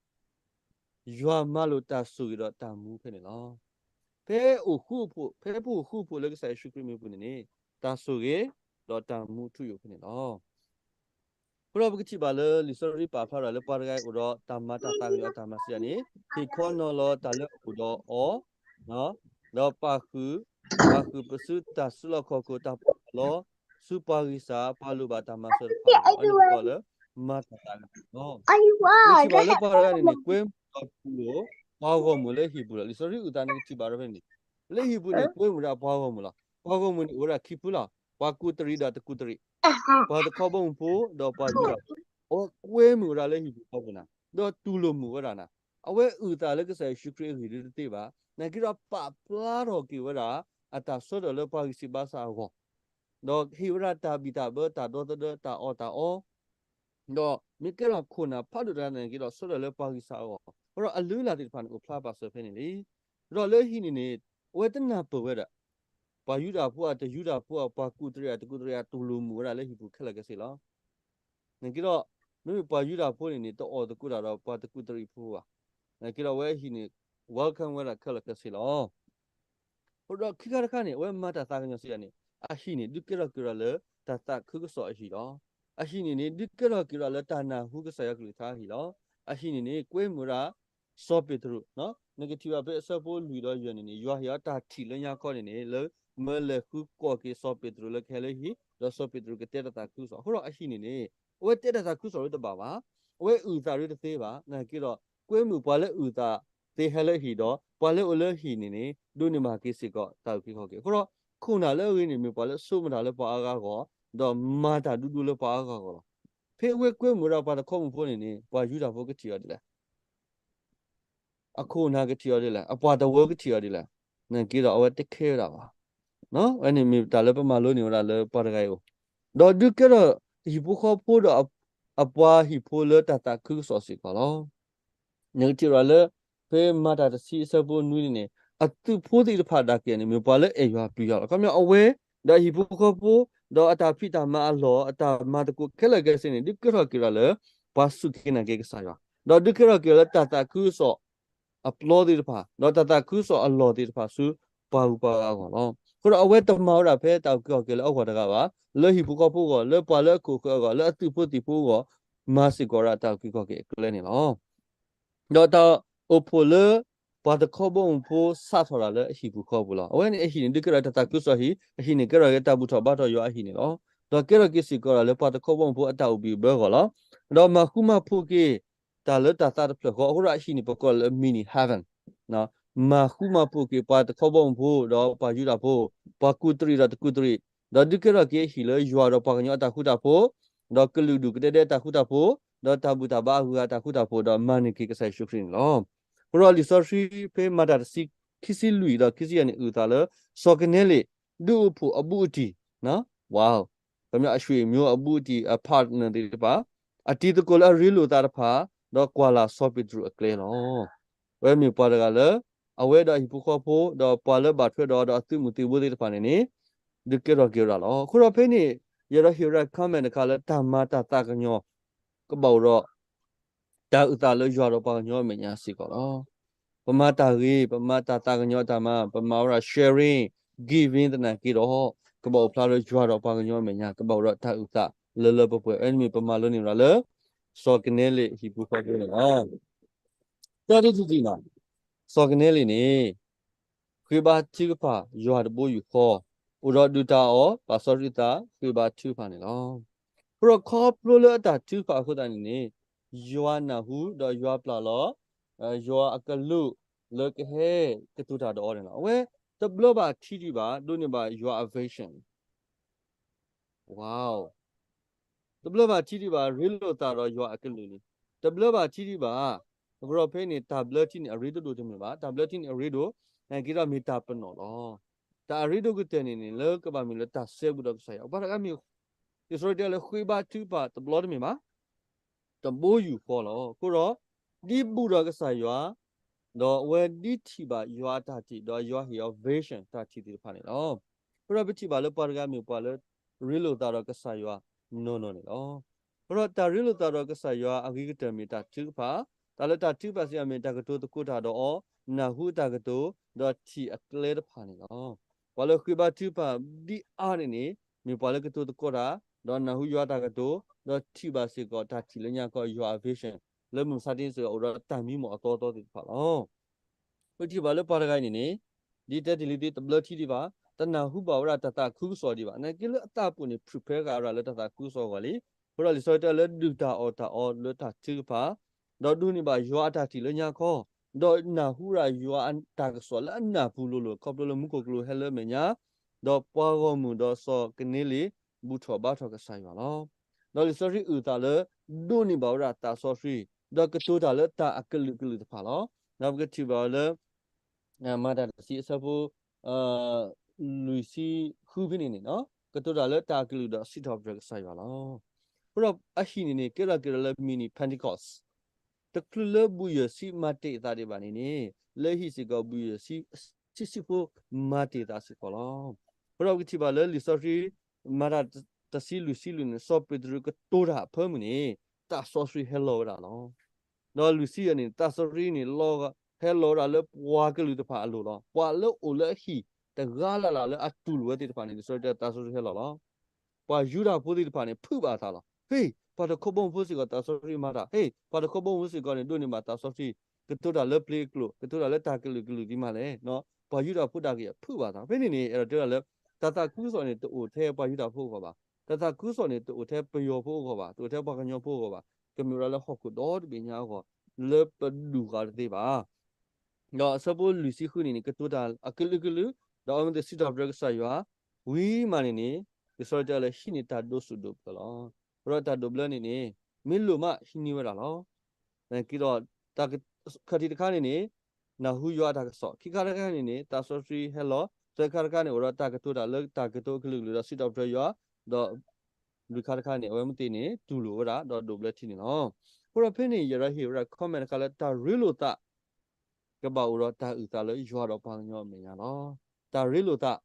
ယွၤမၤလိာ်တၢ်ဆိၣ်ဂ့ၤဒီးတၢ်မူဖဲန့ၣ်လီၤ. ဖဲအိၣ်ဃူအိၣ်ဖိး, ဖဲပအိၣ်ဃူအိၣ်ဖိးလၢကစၢ်ယ့ၣ်ၡူးခရံာ်အမံၤပူၤန့ၣ်န့ၣ် တၢ်ဆိၣ်ဂ့ၤ ဒီးတၢ်မူထူယိာ်ဖဲန့ၣ်လီၤ. အဃိဒီးပကထံၣ်ဘၣ်လၢလံာ်စီဆှံပာ်ဖျါဝဲဒၣ်လၢ ပှၤတဂၤအံၤအိၣ်ဒီးတၢ်မၤတၢ်သးကညီၤအတၢ်မၤစံးယၤန့ၣ် ဟ့ၣ်ခီနီၤလီၤတၢ်လၢအအိၣ်ဒီးအီၤ, ဒီးပာ်ဃုာ်, ပာ်ဃုာ်ပစုတၢ်စုလီၢ်ခီၣ်ခိၣ် တၢ်ပီးတၢ်လီ, ဆူပှၤဂံၢ်စၢ်, ပာ်လိာ်ဘၣ်တၢ်မၤစၢၤတဖၣ်န့ၣ်လီၤ. အဝဲန့ၣ်ပကိးလၢ မၤတၢ်သးကညီၤလီၤ. ပကထံၣ်ဘၣ်လၢပှၤတဂၤန့ၣ်န့ၣ် ကွဲမုာ်ဒီးတူၢ်လိာ် ပှၤဂီၢ်မုၢ်လၢဟံၣ်ပူၤလီၤ. လံာ်စီဆှံအုၣ်သးန့ၣ် ကထံၣ်ဘၣ်ဒီးဖဲန့ၣ်, လၢဟံၣ်ပူၤန့ၣ် ကွဲမုာ်ဝဲဒၣ်ပှၤဂီၢ်မုၢ်လီၤ. ပှၤဂီၢ်မုၢ်န့ၣ်အိၣ်ဝဲဒၣ်ခံဖုလီၤ. ပှၤကူးတရံးဒီးတကူးတရံး, ပှၤတခီဘီမုၢ်ဖိ ဒီးပှၤယူဒၤဖိ, အဝဲကွဲမုာ်ဝဲဒၣ်လၢဟံၣ်ပူၤဃီပူၤန့ၣ်, ဒီးတူၢ်လိာ်မုာ်ဝဲဒၣ်န့ၣ်, အဝဲအုၣ်သးလၢကစၢ်ယ့ၣ်ၡူးခရံာ်အဂ့ၢ်ဒ်တသ့ဘၣ်. နာ်က့ဒီးပာ်ဖျါထီၣ်က့ၤဝဲဒၣ် အတၢ်ဆၢထၢၣ်လၢပှၤဂံၢ်စၢ်ဘါစၢ်အဂီၢ်, ဒီးဟ့ၣ်ဝဲဒၣ်တၢ်ဘံၣ်တၢ်ဘၢ တၢ်ဒီသဒၢ တၢ်အီၣ်တၢ်အီ, ဒီးမ့ၢ်ကဲထီၣ်ခိၣ်နၢ်ဖးဒိၣ်တဂၤန့ၣ်က့ဒီး ဆၢထၢၣ်လၢပှၤဂံၢ်စၢ်အဂီၢ်, အဃိဒီးအလုၢ်အလၢ်သ့ၣ်တဖၣ်န့ၣ် အိၣ်ဖျါပာ်စၢၤဖဲန့ၣ်လံ. ဒီးလၢဟံၣ်န့ၣ်န့ၣ် အဝဲတနၢ်ပၢၢ်ဝဲဒၣ် ပှၤယူဒၤဖိဧါ တယူဒၤဖိဧါ ပှၤကူးတရံးဧါ တကူးတရံးဧါ တူၢ်လိာ်မုာ်ဝဲဒၣ်လၢဟံၣ်ပူၤခဲလၢာ်ခဲဆ့လီၤ. နာ်က့ဒီး မ့မ့ၢ်ပှၤယူဒၤဖိန့ၣ်န့ၣ် တအီၣ်သကိးတၢ်ဒီးပှၤတကူးတရံးဖိဘၣ်. နာ်က့ဒီးအဝဲအဟံၣ်န့ၣ် welcome ဝဲဒၣ်ခဲလၢာ်ခဲဆ့လီၤ. အဃိဒီးခံခါတခါန့ၣ် အဝဲမၤတၢ်သးကညီၤစံးယၤန့ၣ် အဟံၣ်န့ၣ် ဒုးကဲထီၣ်က့ၤဝဲဒၣ်လၢတၢ်သးခုကစီၣ်အဟံၣ်လီၤ. အဟံၣ်န့ၣ်န့ၣ် ဒုးကဲထီၣ်က့ၤဝဲဒၣ်လၢတၢ်နၢ်ဟူကစၢ်ယွၤကလုၢ်ကထါအဟံၣ်လီၤ. အဟံၣ်န့ၣ်န့ၣ် ကွဲမုာ်ဝဲဒၣ် စီၤပ့းတရူး, နကထံၣ်ဘၣ်ဖဲအဆၢဖိလွံၢ်ဒီးယဲၢ်န့ၣ်န့ၣ် ယွၤဟ့ၣ်အီၤတၢ်ထံၣ်လၢညါခီန့ၣ်န့ၣ် လၢမၢလဲၤဃုကိးက့ၤစီၤပ့းတရူးလၢကဟဲလၢဟံၣ် ဒီးစီၤပ့းတရူးကတဲတၢ်သးခုကစီၣ်. အဃိဒီးအဟံၣ်န့ၣ်န့ၣ် အဝဲတဲတၢ်သးခုကစီၣ်ဒ်တဘၣ်ဘၣ်, အဝဲအုၣ်သးဒ်တသ့ဘၣ်. နာ်က့ဒီး ကွဲမုာ်ပှၤလၢအုၣ်သးသ့ဟဲလၢအဟံၣ်ဒီး ပှၤလၢအအိၣ်လၢဟံၣ်န့ၣ်န့ၣ် ဒိးန့ၢ်ဘၣ်က့ၤစ့ၢ်ကီးတၢ်အုၣ်က့ၤခီၣ်က့ၤ. အဃိဒီး ခိၣ်နၢ်လၢအဂ့ၤန့ၣ် မ့ၢ်ပှၤလၢအဆိကမိၣ်တၢ်လၢပှၤအါဂၤအဂီၢ်, ဒီးမၤတၢ်ဒူဒူလၢပှၤအါဂၤအဂီၢ်လီၤ. ဖဲအဝဲကွဲမုာ်ဝဲဒၣ်ပှၤတခီဘီမုၢ်ဖိန့ၣ်န့ၣ် ပှၤယူဒၤဖိကထံၣ်အီၤဒ်လဲၣ် အခိၣ်နၢ်ကထံၣ်အီၤဒ်လဲၣ်, အပှၤတဝၢကထံၣ်အီၤဒ်လဲၣ်, နာ်က့ဒီးအဝဲတခဲဝဲဒၣ်ဘၣ်. အဝဲန့ၣ်မ့ၢ်တၢ်လၢပမၤလိန့ၢ်ဝဲဒၣ်လၢပှၤတဂၤအံၤအိၣ်, ဒီးဒုးကဲထီၣ်ဟံၣ်ဖိဃီဖိဒီးအပှၤဟံၣ်ဖိလၢတၢ်သးခုကစီၣ်စ့ၢ်ကီးလီၤ. နကထံၣ်ဝဲဒၣ်လၢ ဖဲမၤတၢ်တဆံအဆၢဖိနွံန့ၣ်န့ၣ် အသုးဖိသ့ၣ်တဖၣ်ဒၣ်ကဲန့ၣ် မ့ၢ်ပှၤလၢအဲၣ်ယွၤပျုၤယွၤလီၤ. ခီပညီအဝဲ ဒီးအဟံၣ်ဖိဃီဖိ ဒီးအတၢ်ဖံးတၢ်မၤအလီၢ် အတၢ်မၤသကိးခဲလၢာ်ခဲဆ့န့ၣ် ဒုးကဲထီၣ်က့ၤဝဲဒၣ်လၢ ပှၤစူၢ်က့ၤနာ်က့ၤကစၢ်ယွၤ, ဒီးဒုးကဲထီၣ်က့ၤဝဲလၢတၢ်သးခုကစီၣ်အပျီသ့ၣ်တဖၣ် ဒီးတၢ်သးခုကစီၣ်အလီၢ်သ့ၣ်တဖၣ်ဆူပှၤဂုၤပှၤဂၤအဂီၢ်လီၤ. အဃိဒီးအဝဲတမၤဝဲဒၣ်ဖဲတၢ်အုၣ်က့ၤခီၣ်က့ၤလၢအဂီၢ်တဂၤဘၣ်, လၢဟံၣ်ဖိဃီဖိအဂီၢ်, လၢပှၤလၢအခိၣ်ဃၢၤအဂီၢ်, လၢအသုးဖိသံၣ်ဖိအဂီၢ်, မၤစ့ၢ်ကီးဝဲဒၣ်တၢ်အုၣ်က့ၤခီၣ်က့ၤအကျဲန့ၣ်လီၤ. ဒီးတၢ်အိၣ်ဖှိၣ်လၢပှၤတခီဘီမုၢ်ဖိစးထီၣ်တၢ်လၢအဟံၣ်ပူၤဃီပူၤလီၤ. အဝဲန့ၣ်အဟံၣ်န့ၣ် ဒုးကဲထီၣ်တၢ်သးခုကစီၣ်ဟံၣ်, အဟံၣ်န့ၣ်ကဲထီၣ်က့ၤတၢ်ဘူၣ်ထီၣ်ဘါထီၣ်ယွၤအဟံၣ်န့ၣ်လီၤ. ဒီးကဲထီၣ်က့ၤစ့ၢ်ကီးတၢ်လၢပှၤတခီဘီမုၢ်ဖိအတၢ်အိၣ်ဘှံးအိၣ်ဘှီအဂီၢ်လီၤ. ဒီးမၤဃူမၤဖိးက့ၤ တၢ်လၢတၢ်သးတဖျၢၣ်ဃီ, အဃိဒီးအဟံၣ်န့ၣ် ပကိးလၢ mini heaven, မၤဃူမၤဖိးက့ၤပှၤတခီဘီမုၢ်ဖိ ဒီးပှၤယူဒၤဖိ, ပှၤကူးတရံးဒီးတကူးတရံး, ဒီးဒုးကဲထီၣ်က့ၤအဟံၣ်လၢယွၤဒီးပှၤကညီအတၢ်ဃူတၢ်ဖိး, ဒီးကလုာ်ဒူၣ်ကဒဲဒဲအတၢ်ဃူတၢ်ဖိး, ဒီးတၢ်ဘူၣ်တၢ်ဘါအဂုၤအဂၤအတၢ်ဃူတၢ်ဖိး, ဒီးမၤန့ၢ်က့ၤကစၢ်ယ့ၣ်ၡူးခရံာ်န့ၣ်လီၤ. အဃိဒီးလံာ်စီဆှံဖဲမၤတၢ်တဆံ ခံဆံလွံၢ်ဒီးခံဆံယဲၢ်န့ၣ် အုၣ်သးလၢ စီၤကနဲလ့း ဒုးအိၣ်ဖှိၣ်အဘူးအတံၢ်, ဝါ ခီပညီအဆွေမျိုးအဘူးအတံၢ် အ partner သ့ၣ်တဖၣ်, အတံၤသကိးလၢအရ့လိာ်သးတဖၣ်, ဒီးကွၢ်လၢ်စီၤပ့းတရူးအကျဲလီၤ. အဝဲမ့ၢ်ပှၤတဂၤလၢ အဝဲဒီးအဟံၣ်ဖိဃီဖိ ဒီးပှၤလၢဘၣ်ထွဲဒီးဒီးအသုးမုၢ်သံၣ်ဘိသ့ၣ်တဖၣ်န့ၣ်န့ၣ် ဒုးကဲထီၣ်က့ၤဝဲဒၣ်လီၤ. အဃိဒီးဖဲန့ၣ် ယအဲၣ်ဒိးဟ့ၣ်ဝဲဒၣ် comment တခါလၢတၢ်မၤတၢ်သးကညီၤ ကဘၣ်အိၣ်ဒီး တၢ်အုၣ်သးလၢယွၤဒီးပှၤကညီအမဲာ်ညါစ့ၢ်ကီးလီၤ. ပမၤတၢ်ဂ့ၤ, ပမၤတၢ်သးကညီၤအတၢ်မၤ, ပမၤဝဲဒၣ် sharing, giving သနာ်က့ဒီး ကဘၣ်အိၣ်ဖျါလၢယွၤဒီးပှၤကညီအမဲာ်ညါ, ကဘၣ်အိၣ်ဒီးတၢ်အုၣ်သးလၢလၢပှဲၤပှဲၤ. အဝဲန့ၣ်မ့ၢ်ပမၤလိန့ၢ်ဝဲဒၣ်လၢ စီၤကနဲလ့းဟံၣ်ဖိဃီဖိန့ၣ်လီၤ. တၢ်ဒုးတံၢ်တံၢ်နီၤ, စီၤကနဲလ့းန့ၣ် ဃ့ဘါထုကဖၣ်ယွၤတဘိယူၢ်ဃီ, အိၣ်ဒီးဒုၣ်တၢ်အီၣ်, ပာ်စီဆှံသး, ဃ့ဘါထုကဖၣ်န့ၣ်လီၤ. အဃိဒီးခီဖျိလၢအတၢ်ထုကဖၣ်အဃိသတးန့ၣ်န့ၣ် ယွၤနၢ်ဟူဒီးယွၤပျၢ်လီၤ ယွၤအကလူးလၢကဟဲကတိၤတၢ်ဒီးအီၤန့ၣ်လီၤ. အဝဲတဘျီဘၣ်ထံးဒံးဘၣ် ဒိးန့ၢ်ဘၣ်ယွၤအ vision တဘျီဘၣ်ထံးဒံးဘၣ် ရ့လိာ်သးဒီးယွၤအကလုၢ်န့ၣ်, တဘျီဘၣ်ထံးဒံးဘၣ်. အဃိဒီးဖဲန့ၣ် တၢ်ဘျၢထံန့ၣ် အရ့တဒိၣ်တမုာ်ဘၣ်. တၢ်ဘျၢထံန့ၣ်အရ့ဒိၣ်, နာ်က့ဒီးမ့ၢ်တၢ်ပနီၣ်လီၤ. တၢ်အရ့ဒိၣ်ကတၢၢ်န့ၣ်န့ၣ် လၢကဘၣ်မ့ၢ်လၢတၢ်စဲဘူးဒီးကစၢ်ယွၤ, ပှၤတဂၤမ့ၢ် လံာ်စီဆှံတဲလၢဃ့ဘါထုကဖၣ်တဘျီတမ့ၢ်ဘၣ်, တဘိယူၢ်ဃီလီၤ. အဃိဒီး ဒ်ဘူးဒီးကစၢ်ယွၤ, ဒီးအဝဲဒ်ထံၣ်ဘၣ်ယွၤအတၢ်ထံၣ်, ဒီးယွၤဟ့ၣ်အီၤ vision တၢ်ထံၣ်သ့ၣ်တဖၣ်န့ၣ်လီၤ. အဃိဒီးပထံၣ်ဘၣ်လၢပှၤတဂၤမ့ၢ်ပှၤလၢ ရ့လိာ်သးဒီးကစၢ်ယွၤနီၢ်နီၢ်န့ၣ်လီၤ. အဃိဒီးတၢ်ရ့လိာ်သးဒီးကစၢ်ယွၤအဂ့ၤကတၢၢ်မ့ၢ်တၢ်ထုကဖၣ်, တၢ်လၢတၢ်ထုကဖၣ်စံးအီၤမ့ၢ်တၢ်ကတိၤသကိးတၢ်ဒီးအီၤ, နၢ်ဟူအတၢ်ကတိၤ, ဒီးထံၣ်အကျဲတဖၣ်န့ၣ်လီၤ. ပှၤလၢဃ့ဘါထုကဖၣ်ဒ်အါန့ၣ်န့ၣ် မ့ၢ်ပှၤလၢကတိၤသကိးတၢ်, ဒီးနၢ်ဟူယွၤအတၢ်ကတိၤ, ဒီးထံၣ်ဘၣ်စ့ၢ်ကီးတၢ်ထံၣ်လၢညါခီယွၤအ vision, လၢမုၢ်မဆါတနံၤစ့ၢ်ကီး အိၣ်ဒီးတၢ်မံမီၢ်အသီသီသ့ၣ်တဖၣ်လီၤ. ပထံၣ်ဘၣ်လၢပှၤတဂၤအံၤန့ၣ်န့ၣ် ဒ်တဲတ့ၢ်လံသ့ တဘျၢထံဒံးဘၣ်, တနၢ်ဟူဘၣ်ဝဲဒၣ်တၢ်သးခုကစီၣ်ဒံးဘၣ်, နာ်က့လၢအသးပူၤန့ၣ် prepare ဂၤဝဲဒၣ်လၢတၢ်သးခုကစီၣ်အဂီၢ်လံ. အဃိဒီးလံာ်စီဆှံတဲလၢဒုၣ်တၢ်အီၣ်တၢ်အီလၢတၢ်ထုကဖၣ်, ဒီးဒိးန့ၢ်ဘၣ်ယွၤအတၢ်ထံၣ်လၢညါခီ, ဒီးနၢ်ဟူဝဲဒၣ်ယွၤအတၢ်ကစီၣ်လၢအနၢ်ပူၤလိၤလိၤ ခီဖျိလၢမူခိၣ်ကလူးဟဲလၢအမဲာ်ညါ, ဒီးပှၤဂီၢ်မုၢ်ဒီးစီၤကန့လ့း ဘူၣ်ထီၣ်ဘါထီၣ်ကစၢ်ယွၤလီၤ. ဒီးလံာ်စီဆှံအုၣ်သးလၢ ဒိးန့ၢ်ဘၣ်ဝဲဒၣ်သးစီဆှံ, ဒီးကတိၤတၢ်လၢတၢ်အကလုာ်ကလုာ်တဖၣ်လီၤ. ဒီးပကထံၣ်ဘၣ်ဝဲလၢ မၤတၢ်တဆံအဆၢဖိ လွံၢ်ဆံဃုဖဲန့ၣ်န့ၣ်, ကတိၤတၢ်လၢတၢ်အကလုာ်ဒီးစံးထီၣ်ပတြၢၤကစၢ်ယွၤလီၤ. အဃိဒီးအဟံၣ်န့ၣ်န့ၣ် ကဲထီၣ်က့ၤဒီးလၢ mini Pentecost, တချုးလၢဘူၣ်ယဲၢ်ဆံမၤတ့ၢ်အသးဒံးဘၣ်န့ၣ်န့ၣ်, လၢဟံၣ်စ့ၢ်ကီး ဘူၣ်ယဲၢ်ဆံဆံဆံဖိမၤတ့ၢ်အသးစ့ၢ်ကီးလီၤ. အဃိဒီးပကထံၣ်ဘၣ်လၢလံာ်စီဆှံ မၤတၢ်တဆံလွံၢ်ဆံလွံၢ်န့ၣ် စီၤပ့းတရူးကတိၤတၢ်အဖၢမုၢ်န့ၣ် သးစီဆှံဟဲလီၤဝဲဒၣ်လီၤ. ဒီးလွံၢ်ဆံယဲၢ်န့ၣ် သးစီဆှံန့ၣ် ဟဲလီၤဝဲဒၣ်လၢပှၤကလုာ်တဖၣ်အလိၤလီၤ. ပှၤလၢအိၣ်လၢအဟံၣ်တဂၤလၢ်လၢ်လၢအတူၢ်လိာ်ဝဲသ့ၣ်တဖၣ်န့ၣ် လံာ်စီဆှံတဲသးစီဆှံဟဲလီၤလီၤ. ပှၤယူဒၤဖိသ့ၣ်တဖၣ်န့ၣ် ဖုးဘၣ်အသးလီၤ. ဟ့ၣ် ပှၤတခီဘီမုၢ်ဖိစ့ၢ်ကီးသးစီဆှံမၤတၢ်, ဟ့ၣ် ပှၤတခီဘီမုၢ်ဖိစ့ၢ်ကီးန့ၣ် ဒိးန့ၢ်ဘၣ်သးစီဆှံ, ကတိၤတၢ်လၢပျ့ၤအကျိာ်, ကတိၤတၢ်လၢတၢ်ကလုာ်ကလုာ်ဒ်မးလဲၣ်. ပှၤယူဒၤဖိဒၣ်ကယဲၢ်ဖုးဘၣ်သး. ဖဲန့ၣ်န့ၣ် အဲၣ်ဒိးတဲဝဲဒၣ်လၢ တၢ်သးခုကစီၣ်န့ၣ် တအိၣ်ထဲပှၤယူဒၤဖိအဂီၢ်ဘၣ်. တၢ်သးခုကစီၣ်န့ၣ် တအိၣ်ထဲပယီၤဖိအဂီၢ်ဘၣ်, တအိၣ်ထဲပှၤကညီဖိအဂီၢ်ဘၣ်. ကမ့ၢ်ဝဲဒၣ်လၢဟီၣ်ခိၣ်ဒီတဘ့ၣ်ညါအဂီၢ်, လၢပဒူၣ်ဂၤတသ့ဘၣ်. ဒီးအဆၢဖိလွံၢ်ဆံဃုန့ၣ်န့ၣ် ကတိၤတၢ်အကလုာ်ကလုာ်, ဒီးအဝဲသ့ၣ်စံးထီၣ်ပတြၢၤကစၢ်ယွၤ, ဝံၤမးန့ၣ်န့ၣ် လံာ်စီဆှံတဲလၢဟံးန့ၢ်တၢ်ဒိးဆူၣ်ဒိးဘျၢလီၤ. အဃိဒီးတၢ်ဒိးဘျၢန့ၣ်န့ၣ် မ့ၢ်လိၣ်မးဟံးန့ၢ်ဝဲဒၣ်လီၤ. နာ်က့ဒီး တၢ်ခါထံးတခါန့ၣ်န့ၣ် နၢ်ဟူယွၤအတၢ်ကစီၣ်, ခံခါတခါန့ၣ်န့ၣ် သးစီဆှံဟဲလီၤ, သၢခါတခါန့ၣ် အိၣ်ဒီးတၢ်ကတိၤတၢ်လၢတၢ်ကတိၤအကလုာ်ကလုာ်ဒီးစံးထီၣ်ပတြၢၤယွၤ, ဒီးလွံၢ်ခါတခါန့ၣ် အဝဲသ့ၣ်န့ၣ် တူၢ်လိာ်ဝဲဒၣ် ဒီးဒိးဘျၢထံန့ၣ်လီၤ. အဃိဒီးဖဲန့ၣ် ယအဲၣ်ဒိးဟ့ၣ်ဝဲဒၣ် comment တခါလၢတၢ်ရ့လိာ်သး ကဘၣ်အိၣ်ဒီးတၢ်အုၣ်သးလၢယွၤဒီးပှၤကညီအမဲာ်ညါလီၤ. တၢ်ရ့လိာ်သး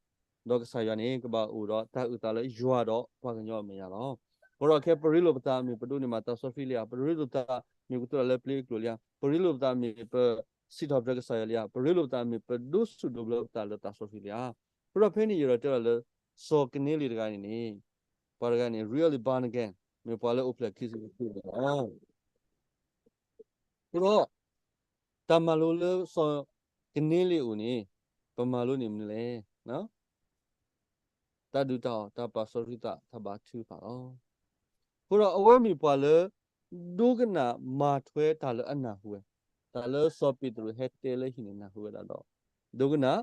ဒီးကစၢ်ယွၤန့ၣ် ကဘၣ်အိၣ်ဒီးတၢ်အုၣ်သးလၢယွၤဒီးပှၤကညီအမဲာ်ညါလီၤ. အဃိဒီးခဲပရ့လိာ်ပသးမ့ၢ်ပဒိးန့ၢ်ဘၣ်သးစီဆှံလံဧါ, ပရ့လိာ်ပသးမ့ၢ်ပကတိၤတၢ်လၢပျ့ၤအကျိာ်လံဧါ, ပရ့လိာ်ပသးမ့ၢ်ပစံးထီၣ်ပတြၢၤကစၢ်ယွၤလံဧါ, ပရ့လိာ်ပသးမ့ၢ်ပဒိးဆူၣ်ဒိးဘျၢပသးလၢသးစီဆှံလံဧါ. အဃိဒီးဖဲန့ၣ်ယအဲၣ်ဒိးတဲဒၣ်လၢ စီၤကန့လ့းတဂၤန့ၣ်န့ၣ် ပှၤတဂၤန့ၣ် really born again, မ့ၢ်ပှၤလၢအိၣ်ဖျဲၣ်ခံစုတစုန့ၣ်လီၤ. အဃိဒီး တၢ်မၤလိလၢစီၤကန့လ့းအအိၣ်န့ၣ် ပမၤလိန့ၢ်မနုၤလဲၣ်. တၢ်ဒုၣ်တၢ်အီၣ် တၢ်ပာ်စီဆှံသး တၢ်ဘါထုကဖၣ်လီၤ. အဃိဒီးအဝဲမ့ၢ်ပှၤလၢ ဒိကနၣ်မၤထွဲတၢ်လၢအနၢ်ဟူဝဲ, တၢ်လၢစီၤပ့းတရူးဟဲတဲလၢဟံၣ်န့ၣ်နၢ်ဟူဝဲဒၣ်ဒီး ဒိကနၣ်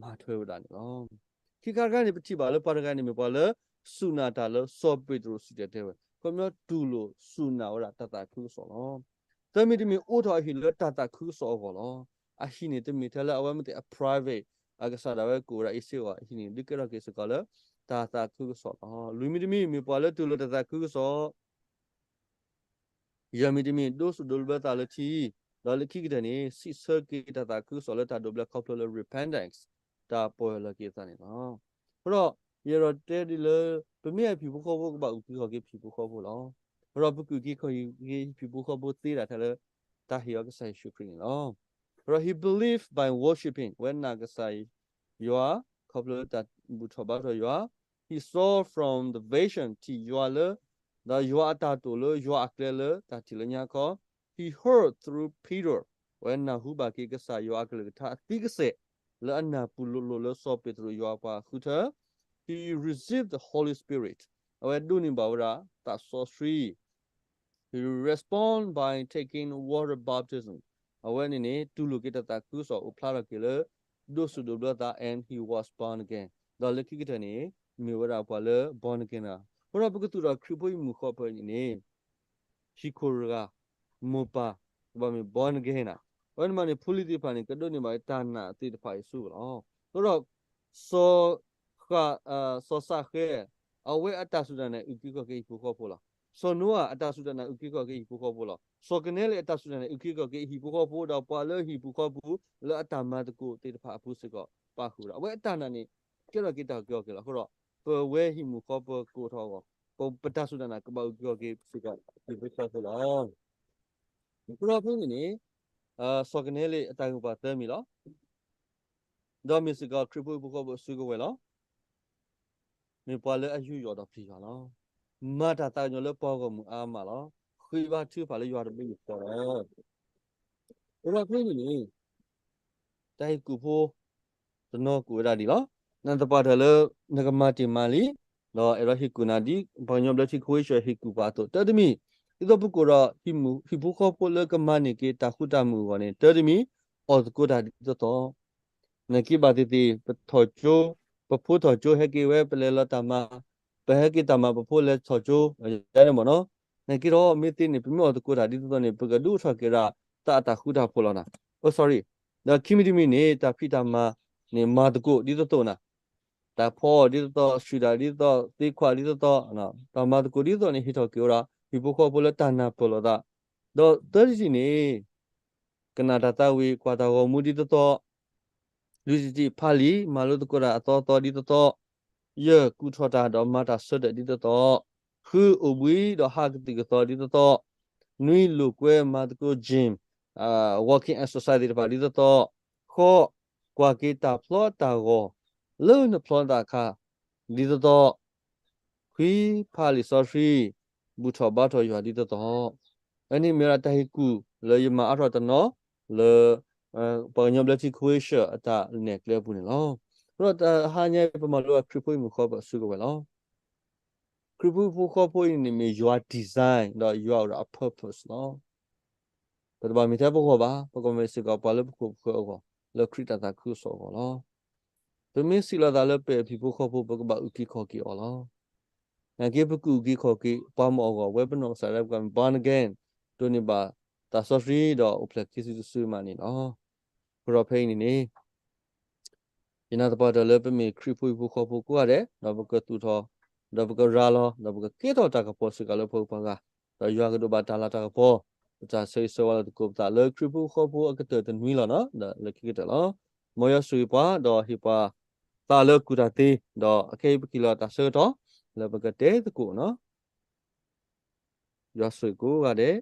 မၤထွဲဝဲဒၣ်န့ၣ်လီၤ. ခံခါတခါန့ၣ် ပထံၣ်ဘၣ်လၢပှၤတဂၤန့ၣ်မ့ၢ်ပှၤလၢ စူၢ်နာ်တၢ်လၢစီၤပ့းတရူးစံၣ်တဲၤတဲဝဲ, ခီပညီတူၢ်လိာ်စူၢ်နာ်ဝဲဒၣ်တၢ်သးခုကစီၣ်လီၤ. သၢမံၤတမံၤအိးထီၣ်အဟံၣ်လၢတၢ်သးခုကစီၣ်အဂီၢ်လီၤ. အဟံၣ်န့ၣ်တမ့ၢ်ထဲလၢအဝဲမ့ၢ်သ့ၣ်အ private အကစၢ်ဒၣ်ဝဲကအိၣ်ဝဲဒၣ်အံၤစ့ၢ်ကီး, အဟံၣ်န့ၣ်ဒုးကဲထီၣ်က့ၤစ့ၢ်ကီးလၢ တၢ်သးခုကစီၣ်လီၤ. လွံၢ်မံၤတမံၤ မ့ၢ်ပှၤလၢတူၢ်လိာ်တၢ်သးခုကစီၣ် ယဲၢ်မံၤတမံၤ ဒိးဆူၣ်ဒိးဘျၢသးလၢထံ, ဒီးလၢခံကတၢၢ်န့ၣ် စံးဆၢက့ၤတၢ်သးခုကစီၣ်လၢတၢ်ဒိးဘျၢခီဖျိလၢ repentance တၢ်ပီၢ်ယၢ်လီၤက့ၤအသးန့ၣ်လီၤ. အဃိဒီး ယအဲၣ်ဒိးတဲဒ်လၢ ပမ့ၢ်ဟဲဖံးဖိဃီဖိ ကဘၣ်အုၣ်က့ၤခီၣ်က့ၤဖံးဖိဃီဖိလီၤ. အဃိဒီးပကအုၣ်က့ၤခီၣ်က့ၤဖံးဖိဃီဖိသ့ဒၣ်ထဲလၢ တၢ်ဟ့ၣ်အီၤကစၢ်ယ့ၣ်ၡူးခရံာ်န့ၣ်လီၤ. အဃိဒီး he believed by worshiping အဝဲနာ်ကစၢ်ယွၤ ခီဖျိလၢတၢ်ဘူၣ်ထီၣ်ဘါထီၣ်ယွၤ, he saw from the vision ထံၣ်ယွၤလၢ ဒီးယွၤအတၢ်တိာ်လၢယွၤအကျဲလၢတၢ်ထံၣ်လၢညါခီ, he heard through Peter အဝဲနၢ်ဟူဘၣ်က့ၤကစၢ်ယွၤအကလုၢ်ကထါအသံကစဲး လၢအနၢ်ပူၤလိၤလိၤလၢစီၤပ့းတရူးယွၤအပှၤဃုထၢ, he received the Holy Spirit အဝဲဒိးန့ၢ်ဘၣ်ဝဲဒၣ်သးစီဆှံ He respond by taking water baptism. အဝဲန့ၣ်န့ၣ် တူၢ်လိာ်က့ၤတၢ်သးခုကစီၣ်အိၣ်ဖျါထီၣ်က့ၤလၢ ဒိးဆူၣ်ဒိးဘျၢသး and he was born again. ဒီးလၢခံကတၢၢ်န့ၣ် မ့ၢ်ဝဲဒၣ်ပှၤလၢ born again လီၤ. အဃိဒီးပကသူၣ်ထီၣ်ခရံာ်ဖိအံၤမုၢ်ဃီဖဲအံၤန့ၣ်န့ၣ် ဟံၣ်ခိၣ်တဂၤ မိၢ်ပၢ် ကဘၣ်မ့ၢ် born again နၤ, အဝဲန့ၣ်မးန့ၣ် ဖိလံၤသ့ၣ်တဖၣ်န့ၣ် ကဒိးန့ၢ်ဘၣ်တၢ်နာ်သ့ၣ်တဖၣ်အံၤဆူၣ်လီၤ. အဃိဒီး စီၤဃၣ်, စီၤစးဃဲ, အဝဲအတၢ်စူၢ်တၢ်နာ်န့ၣ် အုၣ်က့ၤခီၣ်က့ၤဟံၣ်ဖိဃီဖိလီၤ. စီၤနိအၤအတၢ်စူၢ်တၢ်နာ် အုၣ်က့ၤခီၣ်က့ၤဟံၣ်ဖိဃီဖိလီၤ. စီၤကနဲလ့းအတၢ်စူၢ်တၢ်နာ်န့ၣ် အုၣ်က့ၤခီၣ်က့ၤဟံၣ်ဖိဃီဖိ ဒီးပှၤလၢဟံၣ်ပူၤဃီပူၤ လၢအတၢ်မၤသကိးသ့ၣ်တဖၣ်အပူၤစ့ၢ်ကီး ပၣ်ဃုာ်ဒီး အဝဲအတၢ်နာ်န့ၣ် ကဲထီၣ်က့ၤတၢ်အုၣ်က့ၤခီၣ်က့ၤလီၤ. အဃိဒီး ပဝဲဟံၣ်မုၣ်ဃီပၢၤကိးထီၣ်အဂီၢ် ပတၢ်စူၢ်တၢ်နာ်ကဘၣ်အုၣ်က့ၤခီၣ်က့ၤစ့ၢ်ကီး ဟံၣ်ဖိဃီဖိလီၤ. အဃိဒီးဖဲန့ၣ်န့ၣ် စီၤကနဲလ့းအတၢ်ဂ့ၢ်ပှၤသၢမံၤလီၤ. ဒီးမ့ၢ်စ့ၢ်ကီးခရံာ်ဖိဟံၣ်ဖိဃီဖိအစုကဝဲၤလီၤ. မ့ၢ်ပှၤလၢအယူးယီၣ်ဒီးပျံၤယွၤလီၤ. မၤတၢ်သးကညီၤလၢပှၤဂီၢ်မုၢ်အါမးလီၤ. ဃ့ဘါထုကဖၣ်လၢယွၤတဘျုးယွၤဃီလီၤ. အဃိဒီးဖဲန့ၣ်န့ၣ် တၢ်ဟ့ၣ်ကူၣ်ဖိ တနီၤကူၣ်ဝဲဒၣ်ဒ်လီၤ. နသပှၢ်တၢၢ်လၢ နကမၤတ့ၢ်မၤလံ, ဒီးအဲၣ်ဒိးဟ့ၣ်ကူၣ်နၤဒ် ပှၤကညီဘျၢထံ Croatia ဟ့ၣ်ကူၣ်ပှၤအသိး တၢ်တမံၤ, ဒ်သိးပကိးဒီး ဟံၣ်ဖိဃီဖိလၢကမၤန့ၢ်က့ၤတၢ်ဃူတၢ်မုာ်အဂီၢ်န့ၣ် တၢ်တမံၤ, အိၣ်သကိးတၢ်ဒ်သိးသိး နက့ဘၣ်သ့ၣ်သ့ၣ် ပထီၣ်ကၠိ, ပဖိထီၣ်ကၠိဟဲက့ၤဝဲ ပလဲၤလီၤတၢ်မၤ, ပဟဲက့ၤတၢ်မၤ ပဖိလဲၤထီၣ်ကၠိ, ယန့ၣ်မ့ၢ်နီၤ. နက့ဒီး မ့ၢ်သ့န့ၣ် ပမ့ၢ်အိၣ်သကိးတၢ်ဒ်သိးသိးန့ၣ် ပကဒုးအိၣ်ထီၣ်က့ၤဒၣ်သးအတၢ်ဃူတၢ်ဖိးလီၤနၤ. အိ sorry, ဒီးခံမံၤတမံၤန့ၣ် တၢ်ဖံးတၢ်မၤန့ၣ် မၤသကိးဒ်သိးသိးနၤ. တၢ်ဖီအီၣ်ဒ်သိးသိး, ဆူၣ်တၢ်ဒ်သိးသိး, သ့ခွါဒ်သိးသိး, တၢ်မၤသကိးဒ်သိးသိးန့ၣ် ဟ့ၣ်ထီၣ်က့ၤဝဲဒၣ် ဟံၣ်ဖိဃီဖိလၢတၢ်နၢ်ပၢၢ်လိာ်သး, ဒီးသၢထံၣ်တထံၣ်န့ၣ် ကနၣ်တၢ်သးဝံၣ် ကွၢ်တၢ်ဂီၤမူဒ်သိးသိး, လွံၢ်ထံၣ်တထံၣ် ဖးလံာ် မၤလိသကိးတၢ်အသီသီဒ်သိးသိး, ယဲၢ် ကူၣ်ထီၣ်တၢ်ဒီးမၤတၢ်ဆၢထၢၣ်ဒ်သိးသိး, ဃု အိၣ်ဘှံးဒီးဟးကသုၣ်ကသီဒ်သိးသိး, နွံ လိာ်ကွဲမၤသကိး gym, walking exercise သ့ၣ်တဖၣ်ဒ်သိးသိး, ဃိး ကွၢ်က့ၤတၢ်ဖျီတၢ်ဂီၤ လၢနဖျီသးအခါ ဒ်သိးသိး, ခွံ ဖးလံာ်စီဆှံ ဘူၣ်ထီၣ်ဘါထီၣ်ယွၤဒ်သိးသိး. အန့ၣ်မ့ၢ်ဝဲဒၣ်တၢ်ဟ့ၣ်ကူၣ်လၢယမၤအါထီၣ်တနီၤလၢ ပှၤကညီဘျၢထံ Croatia အတၢ်နဲၣ်ကျဲအပူၤန့ၣ်လီၤ. အဃိဒီးတဟါညါအံၤ ပမၤလိဘၣ်ခရံာ်ဖိဟံၣ်မုၣ်ဃီပၢၤအစုကဝဲၤလီၤ. ခရံာ်ဖိဟံၣ်ဖိဃီဖိအံၤန့ၣ်မ့ၢ်ယွၤ design ဒီးယွၤအိၣ်ဒီးအ purpose လီၤ. ပတဘၣ်မ့ၢ်ထဲပဂီၢ်ဘၣ်, ပကမ့ၢ်စ့ၢ်ကီးပှၤလၢပခိၣ်ပဃၢၤအဂီၢ် လၢခရံာ်တၢ်သးခုကစီၣ်အဂီၢ်လီၤ. ပမ့ၢ်စံးလီၤသးလၢပဟံၣ်ဖိဃီဖိ ပကဘၣ်အုၣ်က့ၤခီၣ်က့ၤအီၤလီၤ. နာ်က့ပကအုၣ်က့ၤခီၣ်က့ၤပှၤမုၢ်အဂီၢ် ဝဲပနီၢ်ကစၢ်ဒၣ်ပကမ့ၢ် born again ဒိးန့ၢ်ဘၣ်သးစီဆှံဒီးအိၣ်ဖျဲၣ်ခံစုတစုမးန့ၣ်လီၤ. အဃိဒီးဖဲအံၤန့ၣ်န့ၣ် ယနာ်သပှၢ်တၢၢ်လၢပမ့ၢ်ခရံာ်ဖိဟံၣ်ဖိဃီဖိကိးဂၤဒဲး, ဒီးပကသူၣ်ထီၣ်, ဒီးပကရၤလီၤ, ဒီးပကကဲထီၣ်တၢ်ကပီၤစ့ၢ်ကီးလၢပှၤဂုၤပှၤဂၤ, ဒီးယွၤကဒိးဘၣ်တၢ်လၤတၢ်ကပီၤ, ပတၢ်ဆၢဂ့ၤဆၢဝါလၢသကိးပသးလၢခရံာ်ဖိဟံၣ်ဖိဃီဖိအကတၢၢ်တနွံလီၤနီၤ, ဒီးလၢခံကတၢၢ်လီၤ. မ်ယွၤဆိၣ်ဂ့ၤပှၤ, ဒီးဟ့ၣ်ပှၤသးလၢကူၣ်တၢ်သ့, ဒီးအခဲအံၤပက့ၤလီၤတၢ်ဆၢကတီၢ် လၢပကတဲသကိးနီၤ. ယွၤဆိၣ်ဂ့ၤကိးဂၤဒဲး,